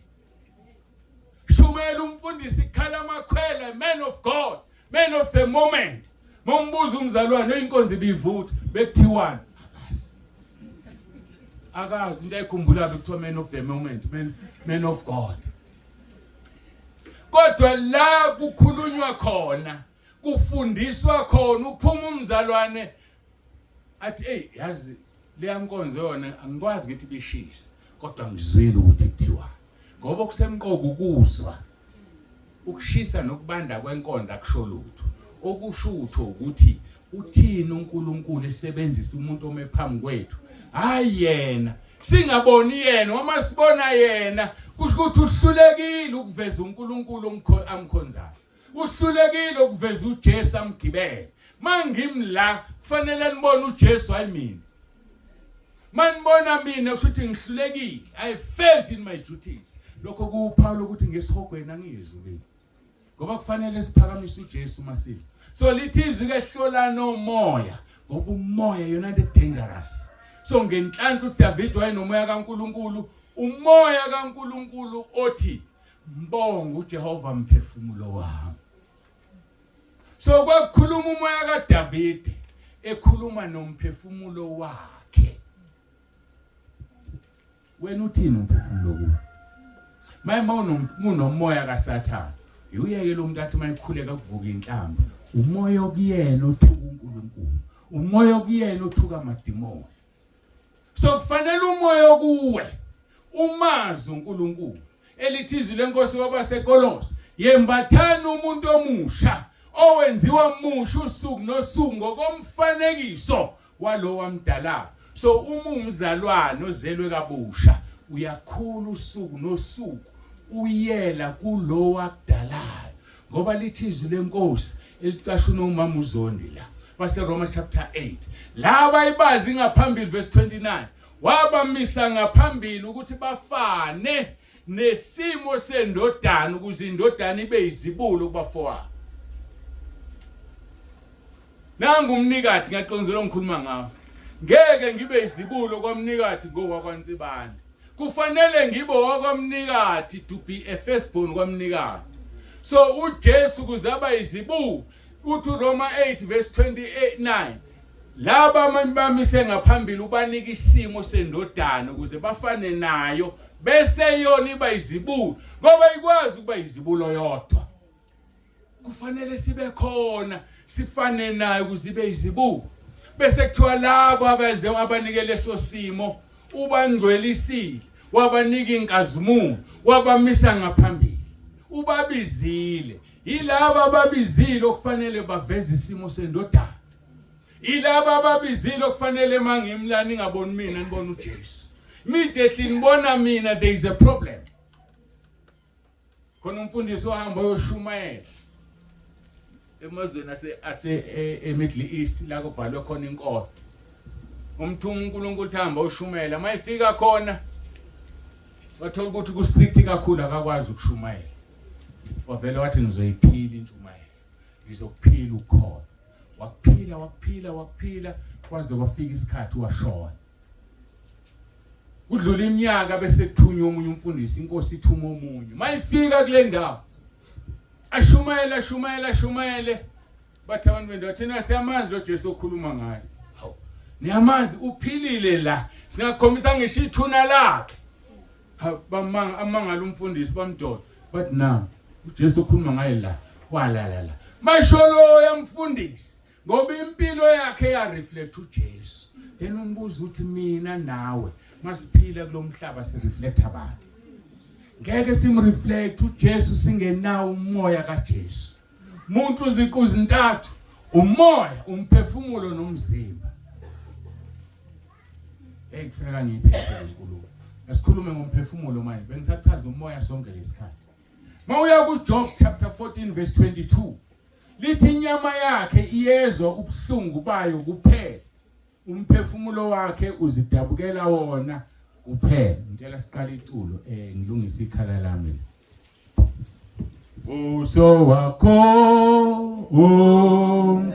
Speaker 1: Shumayela umfundisi khala amakhwela, man of God, man of the moment. Mombuza umzalwane inkonzo ibivutha bekuthiwani? Akazi. Akazi into ayikhumbula bekuthiwa man of the moment, man of God. Kodwa la kukhulunywa khona, kufundiswa khona, uphuma umzalwane athi hey, yazi leya nkonzo yona angikwazi ngithi bishisa, kodwa ngizwile ukuthi kuthiwa ngoba kusemqoka ukuzwa. Ukushisa nokubanda kwenkonzo akusho lutho. Okusho utho ukuthi uthini uNkulunkulu esebenzisa umuntu ome phambi kwethu, hayi yena. Singaboni yena, uma sibona yena kusho ukuthi uhlulekile ukuveza uNkulunkulu amkhonzayo, uhlulekile ukuveza uJesu amgibele. Mangimla kufanele nibone uJesu, hayi mina. Manibona mina kusho ukuthi ngihlulekile, I failed in my duties. Lokho kuwuphawu ukuthi ngesihogweni angiyezulwini, ngoba kufanele siphakamise uJesu masile. So lithi izwi ke, hlola nomoya, ngoba umoya yona into dangerous. So ngenhlanhla uDavid wayenomoya kaNkuluNkulu, umoya kaNkuluNkulu othi mbonga uJehova mphefumulo wami. So kwakukhuluma umoya kaDavid ekhuluma nomphefumulo wakhe. Wena uthini umphefumulo kuwe? Maye mawunomoya kaSathane, uyeke lo muntu athi mayikhuleka kuvuka inhlamba. Umoya okuyena othuka uNkulunkulu, umoya okuyena othuka amadimoni. So kufanele umoya okuwe umazi uNkulunkulu. Elithi izwi lenkosi kwabaseKolose, yembathani umuntu omusha owenziwa musha usuku nosuku ngokomfanekiso walo wamdalayo. So uma umzalwane ozelwe kabusha uyakhula usuku nosuku uyela kulo wakudalayo, ngoba lithi izwi lenkosi elicashunwa umama uZondi la baseRoma chapter 8, laba ibazi ngaphambili, verse 29, wabamisa ngaphambili ukuthi bafane nesimo sendodana ukuze indodana ibe izibulo kubafowabo. Nangu umnikathi, ngiyaqonzela ngikhuluma ngawo. Ngeke ngibe izibulo kwamnikathi ngowakwaNtsibane. Kufanele ngibe owakwamnikathi to be a firstborn kwamnikathi. So uJesu kuze aba izibulo, uthi uRoma 8 verse 29, laba bamise ngaphambili ubanika isimo sendodana ukuze bafane nayo, bese yona iba izibulo, ngoba ikwazi ukuba izibulo yodwa. Kufanele sibe khona sifane nayo ukuze ibe izibuko. Bese kuthiwa labo abenze abanike leso simo ubangcwelisile, wabanika inkazimulo, wabamisa ngaphambili, ubabizile. Yilaba ababizile okufanele baveze isimo sendodana. Yilaba ababizile okufanele mangimla ningaboni mina, nibona uJesu. Immediately nibona mina, there is a problem. Khona umfundisi ohamba oyoshumayela emazweni ase e-Middle East la kuvalwe khona inkolo. Umthuma uNkulunkulu uthi hamba oshumayela, mayifika khona wathola ukuthi ku strict kakhulu, akakwazi ukushumayela. Wavele wathi ngizoyiphila intshumayelo, ngizokuphila ukhona. Wakuphila, wakuphila, wakuphila kwaze kwafika isikhathi washona. Kudlula iminyaka bese kuthunywa omunye umfundisi, inkosi ithuma omunye. Mayifika kule ndawo ashumayele, ashumayele, ashumayele, bathi abantu bendawo, thina siyamazi lo Jesu okhuluma ngaye. Hawu, niyamazi, uphilile la, singakhombisa ngisho ithuna lakhe. Bamanga amangala umfundisi, bamdoda, bathi na uJesu okhuluma ngaye la walala la. Masho lo yamfundisi, ngoba impilo yakhe ya reflect uJesu. Then umbuzo uthi mina nawe masiphila kulomhlaba si reflect abantu. Ngeke simreflect uJesu singenawo umoya kaJesu. Muntu uziqu zintathu, umoya, umphefumulo nomzimba. Hey, kufuneka ngiyiphethe lenkulumo. Asikhulume ngomphefumulo manje. Bengisachaza umoya sonke lesikhathi. Mawuya kuJob chapter 14 verse 22, lithi inyama yakhe iyezwa ubuhlungu bayo kuphela, umphefumulo wakhe uzidabukela wona. Kuphela ngicela siqale iculo eh ngilungise ikhala lami. Uso wakho umsebenzi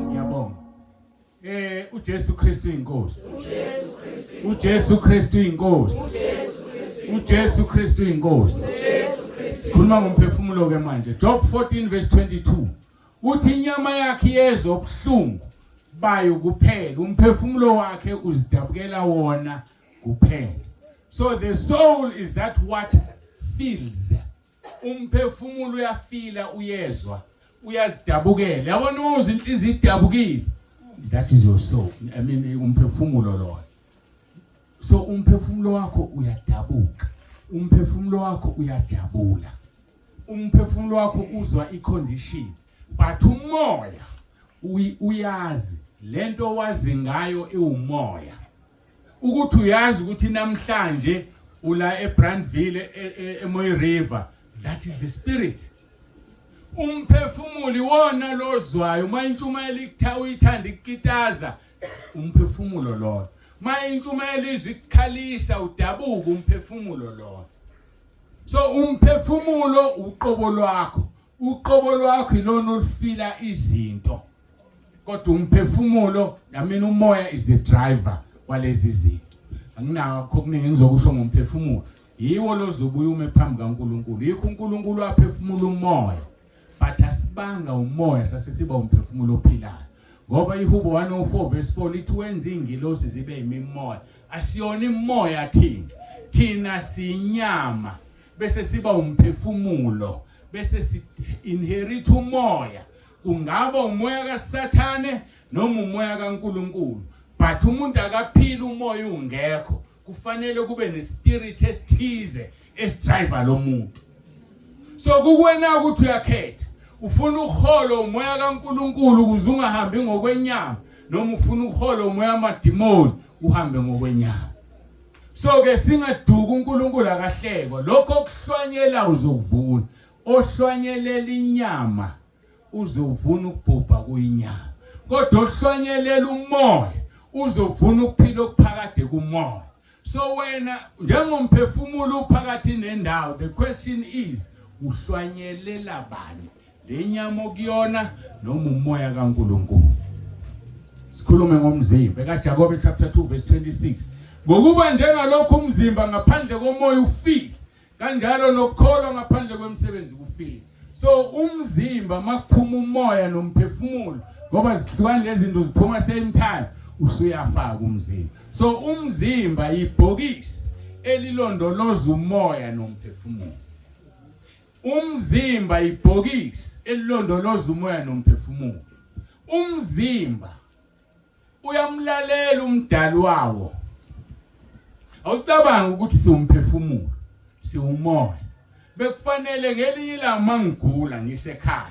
Speaker 1: Ngiyabonga. Eh uJesu Kristu inkosi. uJesu Kristu inkosi. uJesu Kristu inkosi. Sikhuluma ngomphefumulo ke manje. Job 14 verse 22. Uthi inyama yakhe yezwa ubuhlungu bayo kuphela, umphefumulo wakhe uzidabukela wona kuphela. So the soul is that what feels. Umphefumulo uyafila, uyezwa, uyazidabukela. Yabona uma uzwa inhliziyo idabukile, that is your soul. I mean umphefumulo loyo. So umphefumulo wakho uyadabuka, umphefumulo wakho uyajabula, umphefumulo wakho uzwa icondition, but umoya uyazi lento wazi ngayo iwumoya, ukuthi uyazi ukuthi namhlanje ula eBrandville eMoy River, that is the spirit. Umphefumulo iwona lozwayo uma intshumayelo ikutha uyithanda ikukitaza, umphefumulo loyo. Uma intshumayelo izwi ikukhalisa udabuka, umphefumulo loyo. So umphefumulo uqobo lwakho, uqobo lwakho ilona olufila izinto, kodwa umphefumulo, I mean umoya is the driver walezi zinto. Anginakho okuningi engizokusho ngomphefumulo, yiwo lozobuya ume phambi kaNkuluNkulu. Yikho uNkulunkulu waphefumula umoya, but asibanga umoya, sase siba umphefumulo ophilayo, ngoba iHubo 104 verse 4 lithi wenza ingilosi zibe imimoya. Asiyona imoya thina, thina sinyama bese siba umphefumulo, bese si inherit umoya, kungaba umoya kaSathane noma umoya kaNkuluNkulu, but umuntu akaphila umoya ungekho. Kufanele kube nespirit esithize esidriver lo muntu. So kukuwena ukuthi uyakhetha, ufuna uholo umoya kaNkuluNkulu ukuze ungahambi ngokwenyama, noma ufuna uholo umoya amadimoni uhambe ngokwenyama. So ke singaduka, uNkulunkulu akahlekwa, lokho okuhlwanyela uzokuvuna. Ohlwanyelela inyama uzovuna ukubhubha kuyinyama, kodwa ohlwanyelela umoya uzovuna ukuphila okuphakade kumoya. So wena njengomphefumulo uphakathi nendawo, the question is uhlwanyelela bani, le nyama okuyona noma umoya kaNkuluNkulu? Sikhulume ngomzimba ekaJakobe chapter 2 verse 26, ngokuba njengalokho umzimba ngaphandle komoya ufile, kanjalo nokukholwa ngaphandle kwemisebenzi kufile. So umzimba makuphuma umoya nomphefumulo, ngoba zihlukana lezi zinto, ziphuma same time, usuyafaka umzimba. So umzimba ibhokisi elilondoloza umoya nomphefumulo. Umzimba ibhokisi elilondoloza umoya nomphefumulo. Umzimba uyamlalela umdali wawo. Awucabanga ukuthi siwumphefumulo, siwumoya. Bekufanele ngelinye ilanga mangigula ngisekhaya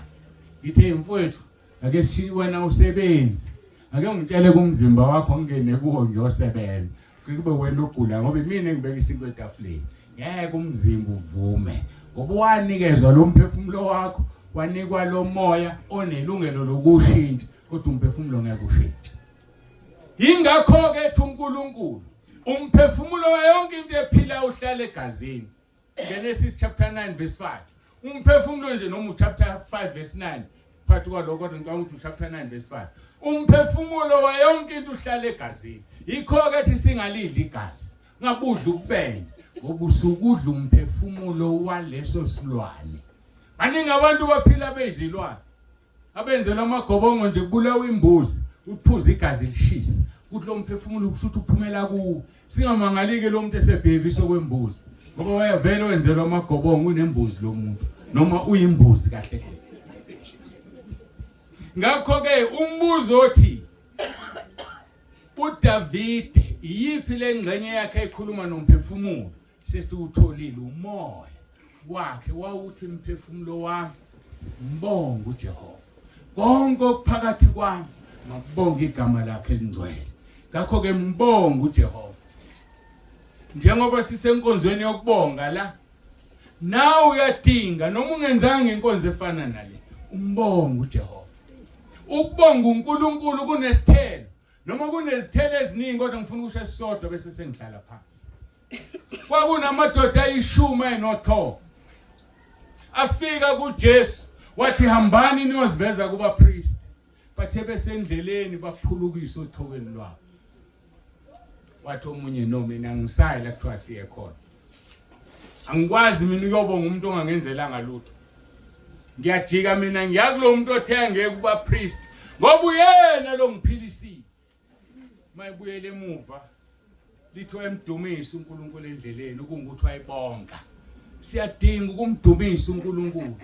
Speaker 1: ngithe, mfowethu, ake si wena usebenzi, ake ungitshele kumzimba wakho ngingene kuwo ngiyosebenza, kube wena ogula ngoba imina engibeka isinkwa etafuleni. Ngeke umzimba uvume, ngoba wanikezwa lo mphefumulo wakho, wanikwa lo moya onelungelo lokushintsha, kodwa umphefumulo ngeke ushintshe. Yingakho ke ethi uNkulunkulu umphefumulo yonke into ephila uhlala egazini. Genesis chapter 9 verse 5. Umphefumulo nje, noma uchapter 5 verse 9, phakathi kwalokho, kodwa ngicabanga ukuthi uchapter 9 verse 5. Umphefumulo wayonke into uhlala egazini. Yikho ke ethi singalidli igazi, ngabudla ububende, ngoba usukudla umphefumulo waleso silwane. Baningi abantu baphila beyizilwane, abenzelwa amagobongo nje, kubulawa imbuzi, uphuza igazi lishisa. Ukuthi lo mphefumulo kusho ukuthi uphumela kuwo. Singamangalike lo muntu esebhevisa okwembuzi. Ngoba wayevele wenzelwa amagobongo unembuzi lo muntu noma uyimbuzi kahle hle. Ngakho ke umbuzo othi uDavide iyiphi lengxenye yakhe ekhuluma nomphefumulo sesiwutholile umoya wakhe wawuthi mphefumulo wami mbonga uJehova konke okuphakathi kwami ngakubonga igama lakhe elingcwele ngakho ke mbonga uJehova njengoba sisenkonzweni yokubonga la nawe uyadinga noma ungenzanga inkonzo efana nale umbonga uJehova ukubonga uNkulunkulu kunesithelo noma kunezithelo eziningi kodwa ngifuna ukusho esisodwa bese sengihlala phansi Kwakunamadoda ayishumi ayenochoko. Afika kuJesu wathi hambani niyoziveza kubapriest. Bathe besendleleni baphulukisa ochokweni lwabo. Wathi omunye no mina ngisayi la kuthiwa siye khona. Angikwazi mina uyobonga umuntu ongangenzelanga lutho. Ngiyajika mina ngiya kulo muntu othe ngeke kubapriest ngoba uyena lo ngiphilisile. Mayibuyele emuva lithi wayemdumisa uNkulunkulu endleleni ukungukuthi wayebonga. Siyadinga ukumdumisa uNkulunkulu.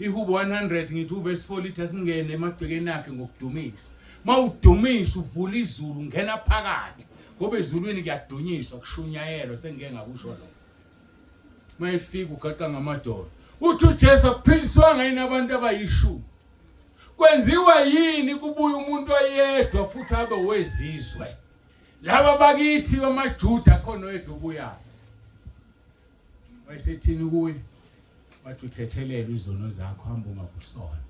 Speaker 1: Ihubo 100 ngithi uverse 4 lithi asingene emagcekeni akhe ngokudumisa. Mawudumisa uvula izulu ungena phakathi ngoba ezulwini kuyadunyiswa kushunyayelwa sengike ngakusho lokho. Mayefika ugaqa ngamadolo. Uthi uJesu akuphiliswanga yini abantu abayishumi? Kwenziwa yini kubuya umuntu oyedwa futhi abe wezizwe? Laba bakithi bamaJuda khona oyedwa obuyayo. Wayesethini kuye? Wathi uthethelelwe izono zakho hamba ungakusona.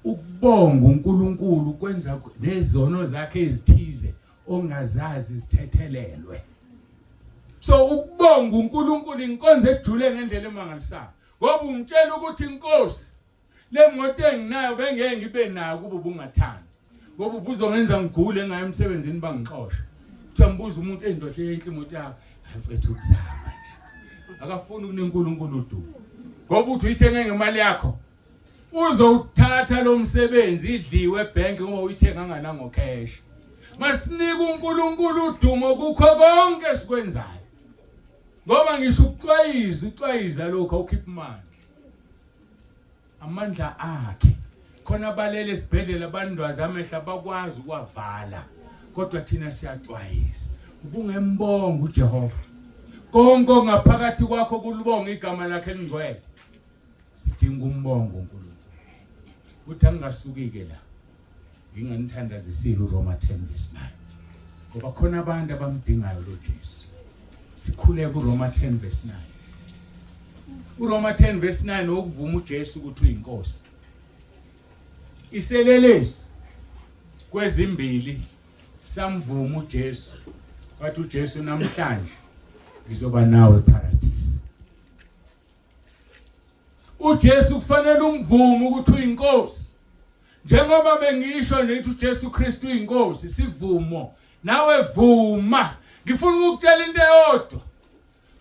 Speaker 1: Ukubonga uNkulunkulu kwenza nezono zakhe ezithize ongazazi zithethelelwe. So ukubonga uNkulunkulu inkonzo ejule ngendlela emangalisayo. Ngoba umtshela ukuthi inkosi Le moto enginayo bengeke ngibe nayo kuba ubungathandi. Ngoba ubuzongenza ngigule ngayo emsebenzini bangixosha. Kuthiwa mbuza umuntu endoda enhle imoto yakho. Hayi mfethu ukuzama nje. Akafuni ukunenkulunkulu udumo. Ngoba uthi uyithenge ngemali yakho. Uzowuthatha lo msebenzi idliwe ebank ngoba uyithenganga nango cash. Masinike uNkulunkulu udumo kukho konke esikwenzayo. Ngoba ngisho ukuxwayiza uxwayiza lokho awukhipha imali. Amandla akhe khona balele esibhedlela bandwaza amehlo abakwazi ukwavala kodwa thina siyaxwayisa ubungembonga uJehova konke ongaphakathi kwakho kulibonga igama lakhe elingcwele sidinga umbongo uNkulunkulu uthi angingasuki ke la nginganithandazisile uRoma 10 verse 9 ngoba khona abantu abamdingayo lo Jesu sikhuleka uRoma 10 verse 9 uRoma 10 verse 9 ukuvuma uJesu ukuthi uyinkosi iselelesi kwezimbili samvuma uJesu wathi uJesu namhlanje ngizoba nawe eparadise uJesu kufanele umvume ukuthi uyinkosi njengoba bengisho nje ukuthi uJesu Kristu uyinkosi sivumo nawe vuma ngifuna ukukutshela into eyodwa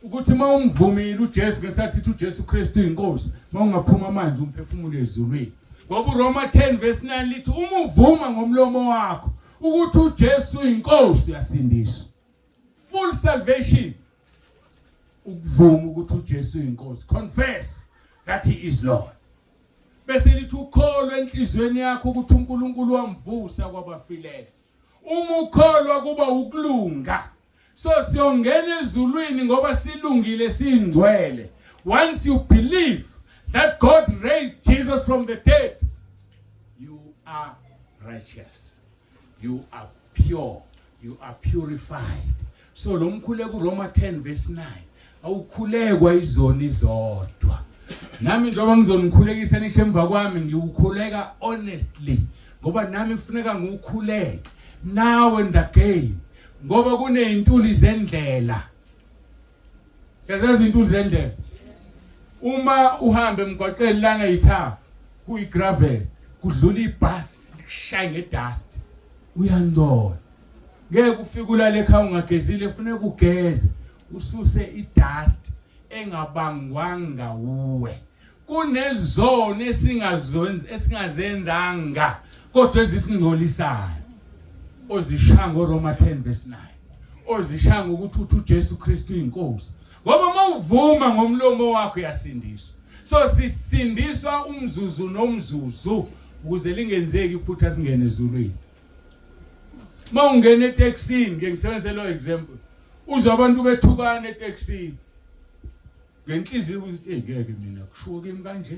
Speaker 1: ukuthi uma umvumile uJesu ngesikhathi sithi uJesu Kristu uyinkosi uma ungaphuma manje umphefumulo ezulwini ngoba uRoma 10 verse 9 lithi uma uvuma ngomlomo wakho ukuthi uJesu uyinkosi uyasindiswa full salvation ukuvuma ukuthi uJesu uyinkosi confess that he is Lord bese lithi ukholwa enhlizweni yakho ukuthi uNkulunkulu wamvusa kwabafileyo uma ukholwa kuba ukulunga so siyongena ezulwini ngoba silungile singcwele once you believe that God raised Jesus from the dead you are righteous you are pure you are purified so lo mkhuleko uRoma 10 verse 9 awukhulekwa izoni zodwa nami njengoba ngizonikhulekisa nisho emva kwami ngiwukhuleka honestly ngoba nami kufuneka ngiwukhuleke now and again ngoba kuney'ntuli zendlela yazazi iy'ntuli zendlela uma uhambe emgwaqeni lana yitha kuyi-gravel kudlula ibhasi likushaye ngedust uyangcola ngeke ufike ulale ekhaya ungagezile funeka ugeze ususe idust engabangwanga wuwe kunezona esingazenzanga kodwa ezisingcolisayo. Ozishaya ngoRoma 10 verse 9. Ozishaya ngokuthi uthi uJesu Kristu inkosi. Ngoba mawuvuma ngomlomo wakho uyasindiswa. So sisindiswa umzuzu nomzuzu ukuze lingenzeki iphutha singene ezulwini. Mawungena eTaxini, ngeke ngisebenzise lo example. Uzwa abantu bethukana eTaxini. Ngenhliziyo ukuthi hey ngeke mina kushuwo kimi kanje.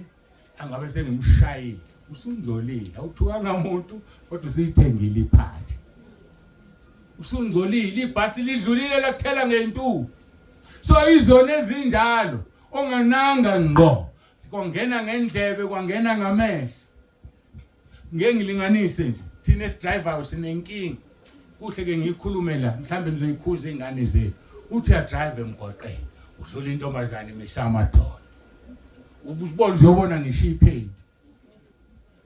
Speaker 1: Angabe sengimshayile. Usungcolile, awuthukanga umuntu kodwa usuyithengile iphathi. Usungcolile, ibhasi lidlulile lakuthela ngentuku. So izona ezinjalo ongananga ngqo kwangena ngendlebe kwangena ngamehlo. Ngeke ngilinganise nje thina esidrivayo sinenkinga kuhle ke ngiyikhulume la mhlambe nizoyikhuza ingane zethu uthi uyadrive emgwaqeni udlula intombazane imisa amadolo ubusibona uzobona ngisho iphenti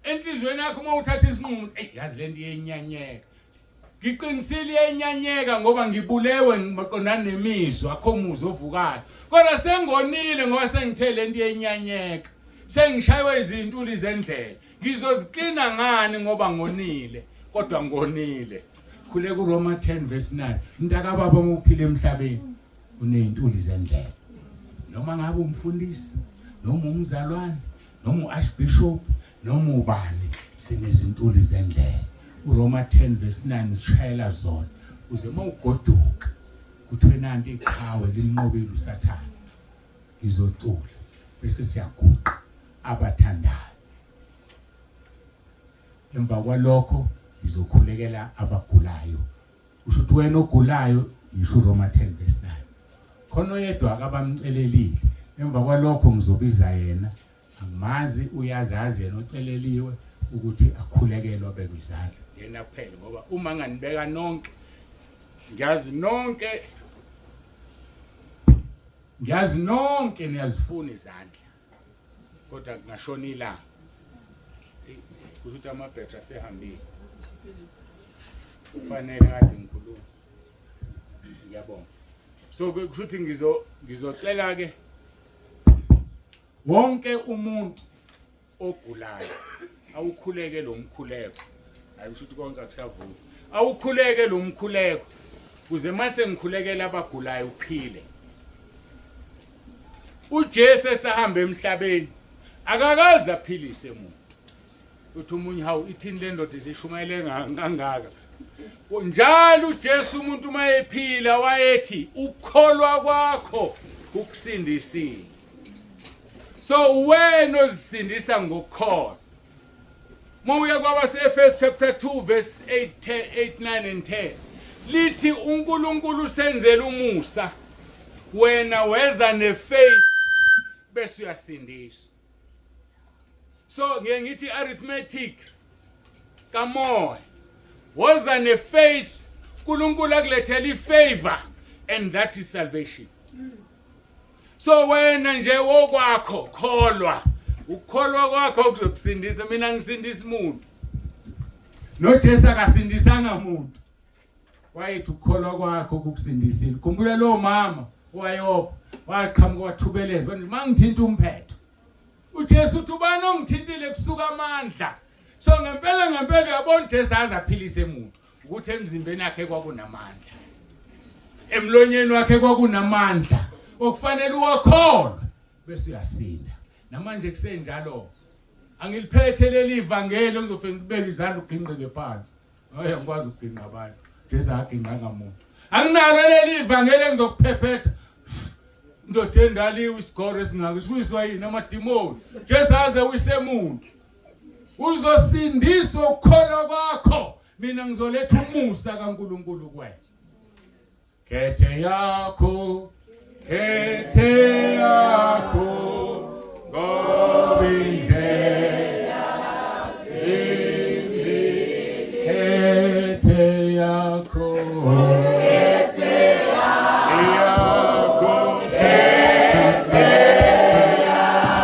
Speaker 1: enhlizweni yakho uma uthatha isinqumo eyi yazi lento iyenyanyeka Ngiqinisile iyenyanyeka ngoba ngibulewe maqondana nemizwa akho muzwa ovukayo. Kodwa sengonile ngoba sengithe lento iyenyanyeka. Sengishaywe izintuli zendlela. Ngizoziklina ngani ngoba ngonile kodwa ngonile. Khuleka uRoma 10 verse 9. Mntaka baba uma uphila emhlabeni unezintuli zendlela. Noma ngabe umfundisi noma umzalwane noma u-archbishop noma ubani sinezintuli zendlela uRoma 10 verse 9 usishayela zona uze uma ugoduka kuthiwe nanti iqhawe linqobile usathane ngizocula bese siyaguqa abathandayo emva kwalokho ngizokhulekela abagulayo Usho ukuthi wena ogulayo yisho uRoma 10 verse 9. Khona oyedwa akabamcelelile. Emva kwalokho ngizobiza yena. Angimazi uyazazi yena oceleliwe ukuthi akhulekelwe abekwe izandla. Yena kuphela ngoba uma nganibeka nonke ngiyazi nonke ngiyazi nonke niyazifuna izandla. Kodwa kungashona ilanga. Kusho ukuthi amabhetri asehambile. Kufanele kade ngikhuluma. Ngiyabonga. So kusho ukuthi ngizo ngizocela ke wonke umuntu ogulayo awukhuleke lo mkhuleko. Hayi kusho ukuthi konke akusavumi. Awukhuleke lo mkhuleko kuze mase ngikhulekela abagulayo uphile. uJesu esahamba emhlabeni akakaze aphilise muntu uthi omunye hawu ithini le ndoda isishumayele kangaka njalo uJesu umuntu uma ephila wayethi ukukholwa kwakho kukusindisile so wena ozisindisa ngokukholwa Mawuya kwabase-Efesu chapter 2 verse 8 10 8 9 and 10 lithi uNkulunkulu usenzela umusa wena weza nefaith bese uyasindiswa so ngiye ngithi arithmetic kamoya woza nefaith uNkulunkulu akulethela ifavor and that is salvation So wena nje wokwakho kholwa. Ukukholwa kwakho kuzokusindisa mina ngisindisa umuntu. NoJesu akasindisanga umuntu. Wayethi ukukholwa kwakho kukusindisile. Khumbula lo mama wayopha waqhamuka wathubeleza manje mangithinta umphetho. uJesu uthi ubani ongithintile kusuka amandla. So ngempela ngempela uyabona uJesu aze aphilise umuntu. Ukuthi emzimbeni yakhe kwakunamandla. Emlonyeni wakhe kwakunamandla okufanele uwakholwe bese uyasinda. Namanje kusenjalo. Angiliphethe leli ivangeli ngizofike ngibeke izandla uginqike phansi. Hayi angikwazi ukuginqa abantu. Jesu aginqanga muntu. Anginalo leli ivangeli engizokuphephetha. Ndoda endaliwe isigoro esingaka siwiswa yini amadimoni. Jesu aze wise muntu. Uzosindiswa ukukholwa kwakho. Mina ngizoletha umusa kaNkuluNkulu kuwena. Khethe yakho, khethe yakho, ngoba indlela zimbi. Khethe yakho, khethe yakho, khethe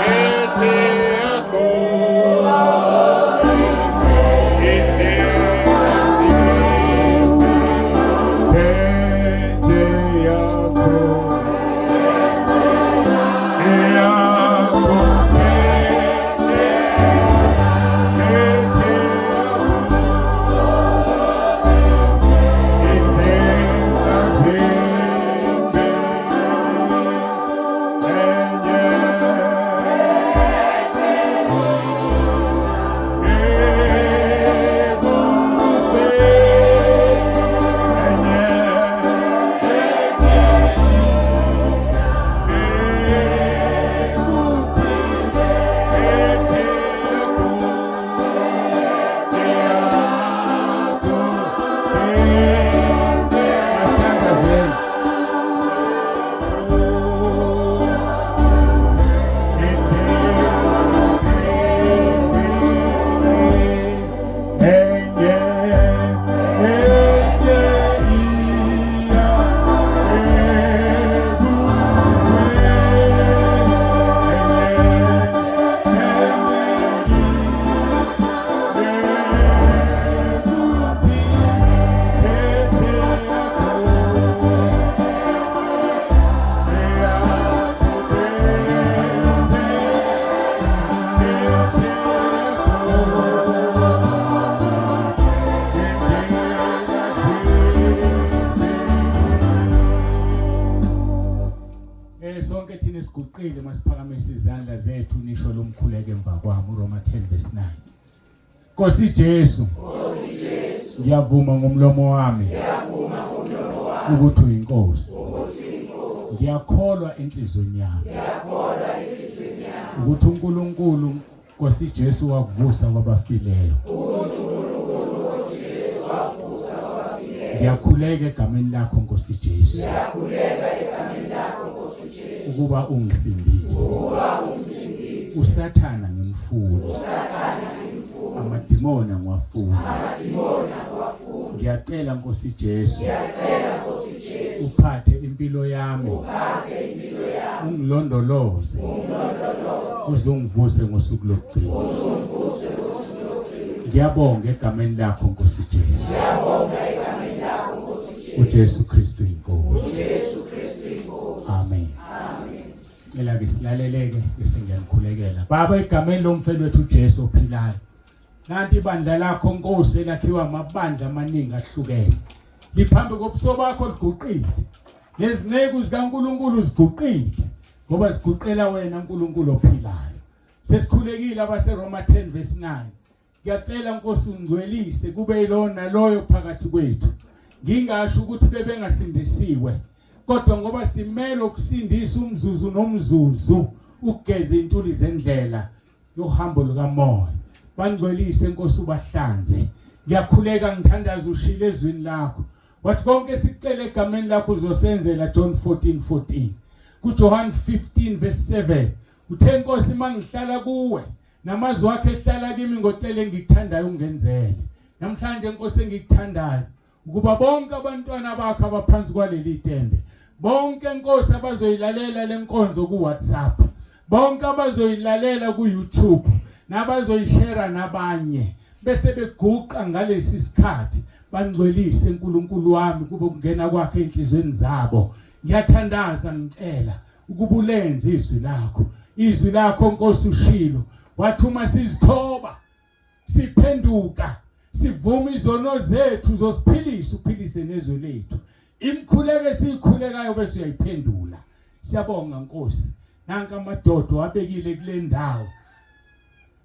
Speaker 1: khethe yakho. Thina siguqile masiphakamise izandla zethu nisho lomkhuleko emva kwami uRoma 10 verse 9. Nkosi Jesu.
Speaker 2: Nkosi Jesu.
Speaker 1: Ngiyavuma ngomlomo wami.
Speaker 2: Ngiyavuma ngomlomo wami
Speaker 1: ukuthi uyinkosi.
Speaker 2: Ukuthi uyinkosi.
Speaker 1: Ngiyakholwa enhlizweni yami.
Speaker 2: Ngiyakholwa enhlizweni yami
Speaker 1: ukuthi uNkulunkulu Nkosi Jesu wakuvusa kwabafileyo.
Speaker 2: Ukuthi uNkulunkulu Nkosi Jesu wakuvusa kwabafileyo.
Speaker 1: Ngiyakhuleka egameni lakho Nkosi Jesu.
Speaker 2: Ngiyakhuleka egameni lakho Nkosi Jesu.
Speaker 1: Ukuba ungisindise.
Speaker 2: Ukuba ungisindise.
Speaker 1: Usathana ngimfuni.
Speaker 2: Usathana ngimfuni.
Speaker 1: Amadimoni angiwafuni.
Speaker 2: Amadimoni angiwafuni.
Speaker 1: Ngiyacela Nkosi Jesu.
Speaker 2: Ngiyacela Nkosi Jesu.
Speaker 1: Uphathe impilo yami.
Speaker 2: Uphathe impilo yami.
Speaker 1: Ungilondoloze.
Speaker 2: Ungilondoloze.
Speaker 1: Uzungivuse ngosuku lokugcina.
Speaker 2: Uzungivuse ngosuku lokugcina.
Speaker 1: Ngiyabonga egameni lakho Nkosi Jesu.
Speaker 2: Ngiyabonga egameni lakho Nkosi Jesu.
Speaker 1: uJesu Kristu inkosi.
Speaker 2: uJesu Kristu inkosi.
Speaker 1: Amen.
Speaker 2: Amen.
Speaker 1: Cela ke silaleleke bese ngiyanikhulekela. Baba egameni lomfelo wethu uJesu ophilayo. Nanti ibandla lakho Nkosi elakhiwa amabandla amaningi ahlukene. Liphambi kobuso bakho liguqile. Nezinceku zikaNkuluNkulu ziguqile ngoba ziguqela wena uNkulunkulu ophilayo. Sesikhulekile abaseRoma 10 verse 9. Ngiyacela Nkosi ungcwelise kube yilona naloyo phakathi kwethu. Ngingasho ukuthi bebengasindisiwe kodwa ngoba simele ukusindisa umzuzu nomzuzu ukugeza intuli zendlela yohambo lukamoya. Bangcwelise Nkosi ubahlanze. Ngiyakhuleka ngithandaza ushile ezwini lakho. Wathi konke sicele egameni lakho uzosenzela John 14:14. KuJohn 15 verse 7 uthe Nkosi mangihlala kuwe namazwi akhe ehlala kimi ngocela engikuthandayo ungenzele. Namhlanje Nkosi engikuthandayo ukuba bonke abantwana bakho abaphansi kwaleli tende bonke Nkosi abazoyilalela lenkonzo ku WhatsApp bonke abazoyilalela ku YouTube nabazoyishare nabanye bese beguqa ngalesi sikhathi bangcwelise uNkulunkulu wami kube kungena kwakhe enhlizweni zabo ngiyathandaza ngicela ukuba ulenze izwi lakho izwi lakho Nkosi ushilo wathi uma sizithoba siphenduka sivuma izono zethu uzosiphilisa uphilise nezwe lethu imikhuleko esiyikhulekayo bese uyayiphendula siyabonga Nkosi nanka amadodo wabekile kule ndawo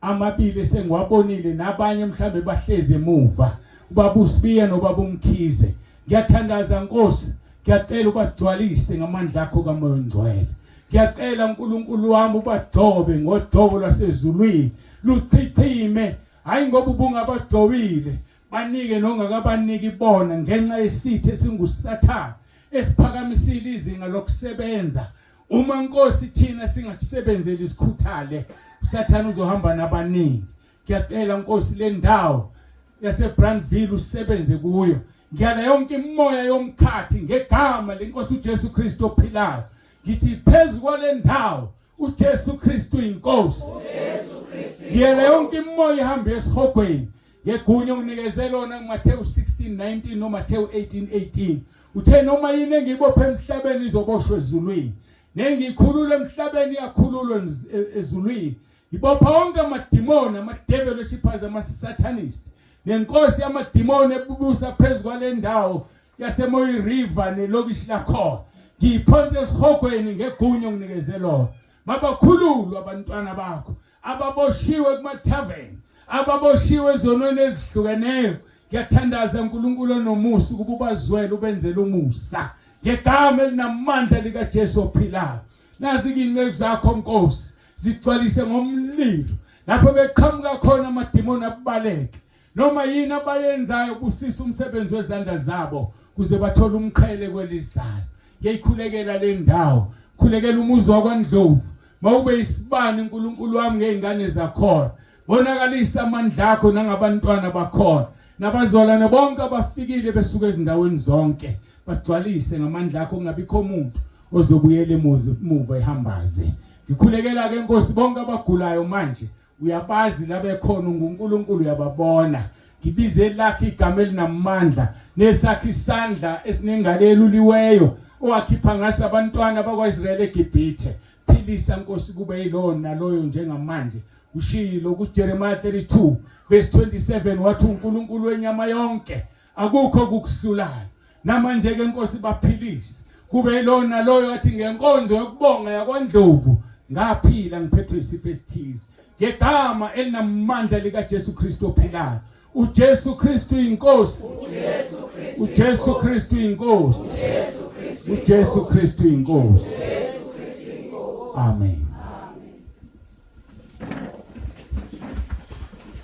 Speaker 1: amabili esengiwabonile nabanye mhlambe bahlezi emuva ubaba uSibiya nobaba uMkhize ngiyathandaza Nkosi ngiyacela ubagcwalise ngamandla akho kaMoya oNgcwele ngiyacela uNkulunkulu wami ubagcobe ngogcobo lwasezulwini luchichime hayi ngoba ubungabagcobile banike nongakabaniki bona ngenxa yesithe esinguSathane esiphakamisile izinga lokusebenza uma Nkosi thina singakusebenzeli sikhuthale uSathane uzohamba nabaningi ngiyacela Nkosi le ndawo yaseBrandville usebenze kuyo ngiyala yonke imimoya yomkhathi ngegama lenkosi uJesu Kristu ophilayo ngithi phezu kwale ndawo uJesu Kristu inkosi
Speaker 2: uJesu Kristu
Speaker 1: ngiyala yonke imimoya ihambe esihogweni ngegunya onginikeze lona kuMathewu 16:19 noMathewu 18:18 uthe noma yini engiyibophe emhlabeni izoboshwa ezulwini nengiyikhulula emhlabeni iyakhululwa e-, ezulwini ngibopha wonke amadimoni ama-devil worshippers ama-satanist nenkosi yamadimoni ebubusa phezu kwale ndawo yaseMoyi River nelokishi lakhona ngiyiphonse esihogweni ngegunya onginikeze lona mabakhululwe abantwana bakho ababoshiwe kuma-tavern ababoshiwe ezonweni ezihlukeneyo ngiyathandaza uNkulunkulu onomusa ukuba ubazwele ubenzele umusa ngegama elinamandla likaJesu ophilayo nazi inceku zakho Nkosi zigcwalise ngomlilo lapho beqhamuka khona amadimoni abaleke noma yini abayenzayo kusisa umsebenzi wezandla zabo kuze bathole umqhele kwelizayo ngiyayikhulekela le ndawo khulekela umuzi wakwaNdlovu mawube isibani uNkulunkulu wami ngezingane zakhona bonakalisa amandla akho nangabantwana bakhona nabazalwane bonke abafikile besuka ezindaweni zonke bagcwalise ngamandla akho kungabikho umuntu ozobuyela emuva ehambaze ngikhulekela ke Nkosi bonke abagulayo manje uyabazi labekhona unguNkulunkulu uyababona ngibize lakhe igama elinamandla nesakhe isandla esinengalo eluliweyo owakhipha ngaso abantwana bakwaIsrayeli eGibhithe philisa Nkosi kube yilowo naloyo njengamanje ushilo kuJeremiah 32 verse 27 wathi uNkulunkulu wenyama yonke akukho kukuhlulayo namanje ke Nkosi baphilise. Kube lona loyo athi ngenkonzo yokubonga yakwaNdlovu ngaphila ngiphethwe isifo esithize. Ngegama elinamandla likaJesu Kristu ophilayo. UJesu Kristu inkosi. UJesu Kristu inkosi. UJesu Kristu inkosi. Amen.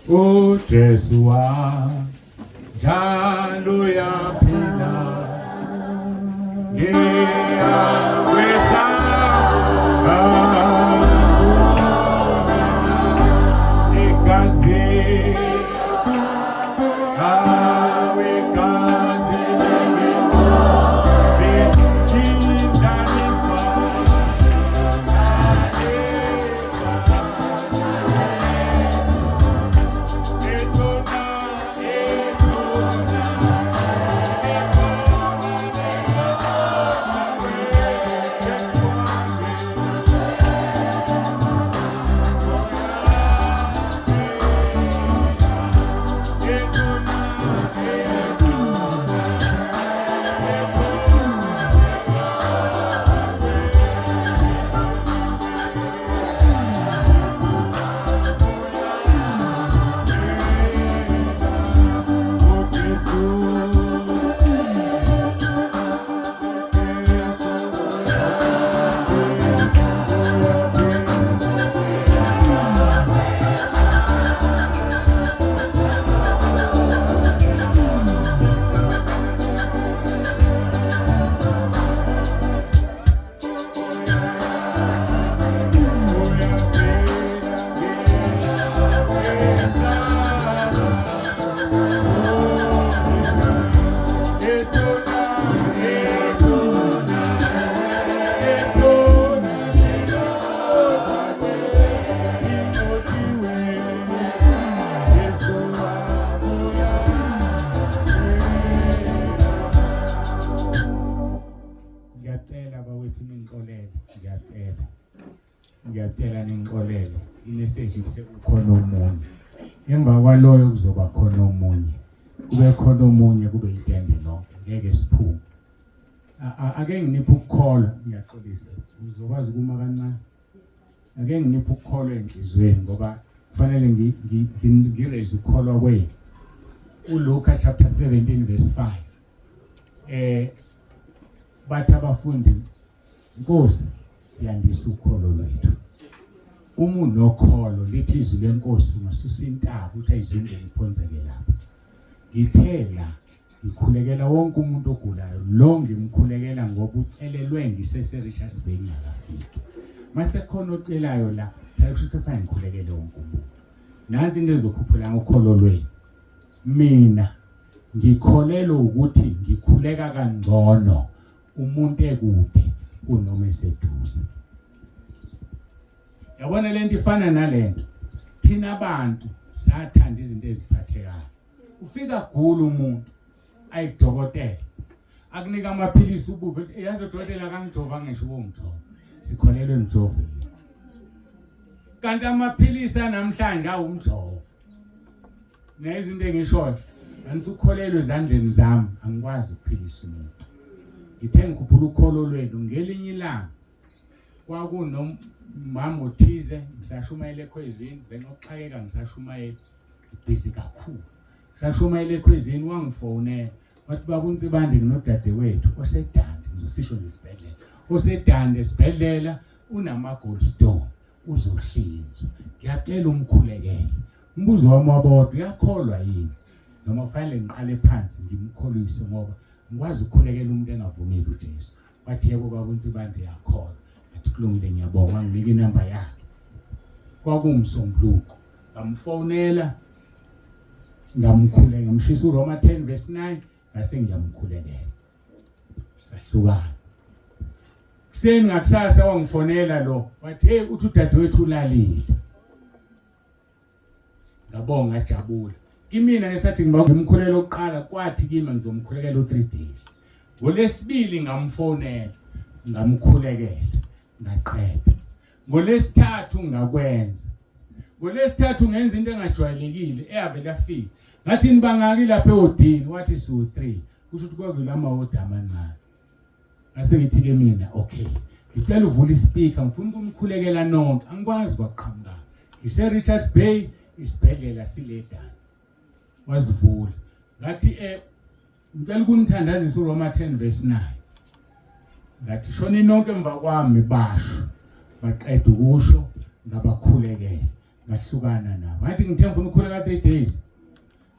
Speaker 1: uJesu wa njalo uyaphila ngiyakwesaba igazi Ngiyacela bakwethu ningixolele, ngiyacela. Ngiyacela ningixolele. Imeseji sekukhona omunye. Emva kwaloyo kuzoba khona omunye. Kube khona omunye kube itende lonke. Ngeke siphume. Ake nginiphe ukukholwa, ngiyaxolisa. Uzokwazi ukuma kancane. Ake nginiphe ukukholwa enhliziyweni ngoba kufanele ngiraise ukukholwa kwenu. ULuka chapter 17 verse 5. Bathi abafundi, Nkosi, yandisa ukholo lwethu. Uma unokholo lithi izwi lenkosi ungasusa intaba uthi ayizungu ngiphonseke lapha. Ngithe la ngikhulekela wonke umuntu ogulayo, lo ngimkhulekela ngoba ucelelwe ngisese Richards Bay ngingakafiki. Mase khona ocelayo la, phela kusho ukuthi ngikhulekele wonke umuntu. Nansi into ezokhuphula ngokholo lwenu. Mina ngikholelwa ukuthi ngikhuleka kangcono umuntu ekude kunoma eseduze. Yabona lento ifana nalento. Thina abantu sathanda izinto eziphathekayo. Ufika gula umuntu ayidokotela akunika amaphilisi ubuve yazi udokotela akangijova ngisho ukungijova. Sikholelwe emjoveni. Kanti amaphilisi anamhlanje awumjovo. Nezinto engishoyo anisukholelwe ezandleni zami angikwazi ukuphilisa umuntu. Ngithe ngikhuphula ukholo lwenu ngelinye ilanga kwakunomama othize ngisashumayela ekhwezini benokuxakeka ngisashumayela busy kakhulu ngisashumayela ekhwezini wangifonela wathi baba uNsibande nginodadewethu osedande ngizosisho nesibhedlela osedande esibhedlela unama gallstone uzohlinzwa ngiyacela umkhulekele umbuzo wami wabodwa uyakholwa yini noma kufanele ngiqale phansi ngimkholwise ngoba ngikwazi ukukhulekela umuntu engavumile uJesu wathi yebo baba uNsibande yakholwa ngathi kulungile ngiyabonga nginika inamba yakhe kwakuwumsombuluko ngamfonela ngamkhuleka ngamshisa uRoma 10 verse 9 ngase ngiyamkhulekela sahlukana kuseni ngakusasa wangifonela lo wathi hey uthi udadewethu ulalile ngabonga ngajabula kimina ngesathi ngimkhulekela oqala kwathi kimi ngizomkhulekela u3 days ngolesibili ngamfonela ngamkhulekela ngaqeda ngolesithathu ngakwenza ngolesithathu ngenza into engajwayelekile eyavele yafika ngathi nibangaki lapha ehodini wathi siwu 3 kusho ukuthi kwakuyilama hodi amancane. Ngase ngithi ke mina okay, ngicela uvule ispeaker ngifuna ukumkhulekela nonke. Angikwazi kwaqhamuka. Ngise Richards Bay isibhedlela siledana. Wazivula. Ngathi eh ngicela ukunithandazisa uRoma 10 verse 9. Ngathi shoni nonke emva kwami basho. Baqeda ukusho ngabakhulekela. Ngahlukana nabo. Ngathi ngithe ngifuna ukukhuleka 3 days.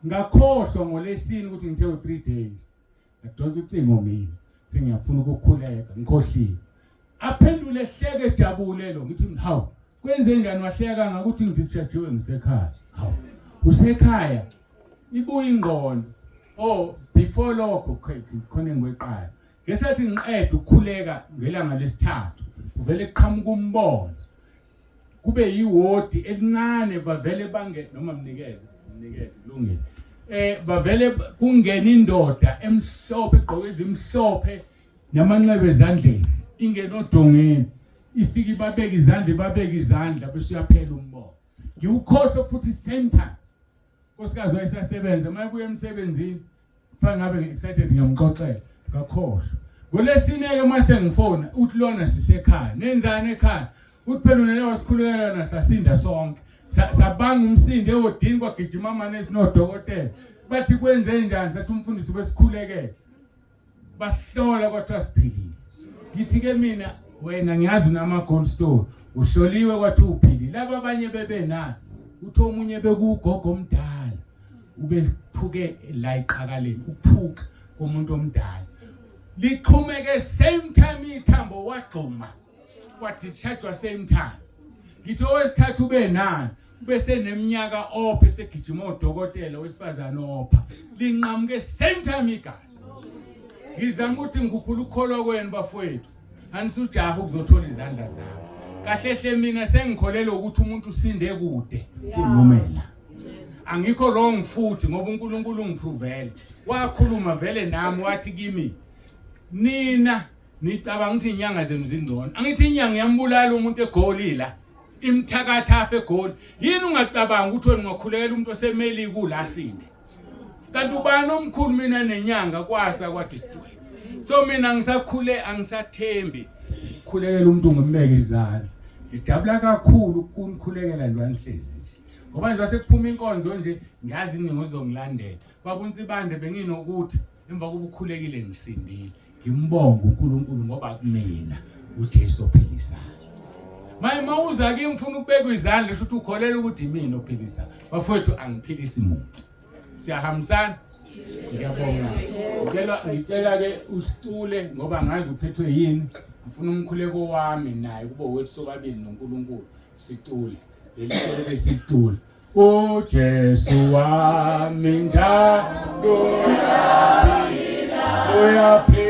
Speaker 1: Ngakhohlwa ngolesini ukuthi ngithe u3 days. Ngadonsa ucingo mina sengiyafuna ukukhuleka ngikhohliwe. Aphendule ehleke ejabule lo ngithi hawu kwenze njani wahleka ngakuthi ngidishajiwe ngisekhaya. Hawu usekhaya ibuya ingqondo. Oh before lokho khona engikweqayo. Ngesathi ngiqeda ukukhuleka ngelanga lesithathu kuvele kuqhamuka umbono kube yiwodi elincane bavele bange noma mnikeze mnikeze kulungile eh bavele kungena indoda emhlophe egqoke ezimhlophe namanxeba ezandleni ingena odongeni ifike ibabeke izandla ibabeke izandla bese uyaphela umbono ngiwukhohlwe futhi same time Nkosikazi wayesasebenza uma ebuya emsebenzini kufanele ngabe ngi-excited ngiyamxoxela ngakhohlwa ngolesine-ke uma sengifona uthi lona sisekhaya nenzani ekhaya uthi phela unele wasikhulekela yona sasinda sonke sabanga umsindo ewodini kwagijima amanesi nodokotela bathi kwenze njani sathi umfundisi besikhulekele basihlola kwathiwa siphilile ngithi ke mina wena ngiyazi unama gold store uhloliwe kwathiwa uphilile laba abanye bebenani uthi omunye bekugogo omdala ubephuke la iqhakaleni ukuphuka komuntu omdala lixhumeke same time ithambo wagxuma kwadischargewa same time ngithi owesithathu ube nani ube seneminyaka ophe segijima odokotela wesifazane opha linqamuke same time igazi ngizama ukuthi ngikhuphula ukukholwa kwenu bafowethu anisujaha ukuzothola izandla zami kahle hle mina sengikholelwa ukuthi umuntu usinde kude kulumela angikho wrong futhi ngoba uNkulunkulu ungiphrovele wakhuluma vele nami wathi kimi nina nicabanga ukuthi inyanga zenu zingcono angithi inyanga iyambulala umuntu egoli la imthakatha afe egoli yini ungacabanga ukuthi wena ungakhulekela umuntu osemelika ula sinde kanti ubani omkhulu mina nenyanga kwasa kwathi dwe so mina ngisakhule angisathembi khulekela umuntu ngimbeke izandla ngijabula kakhulu ukunikhulekela nje anihlezi nje ngoba nje sekuphuma inkonzo nje ngiyazi iningi uzongilandela bakunsibande benginokuthi emva kokuba ukhulekile ngisindile ngimbonga uNkulunkulu ngoba kumina uJesu ophilisayo maye mawuza kimi ufuna ukubekwa izandla usho ukuthi ukholela ukuthi imina ophilisayo bafowethu angiphilisi muntu siyahambisana ngiyabonga ngicela ngicela ke usicule ngoba ngazi uphethwe yini ngifuna umkhuleko wami naye kube wethu sobabili noNkulunkulu sicule leli cele besicule uJesu wami njalo uyaphila uyaphila.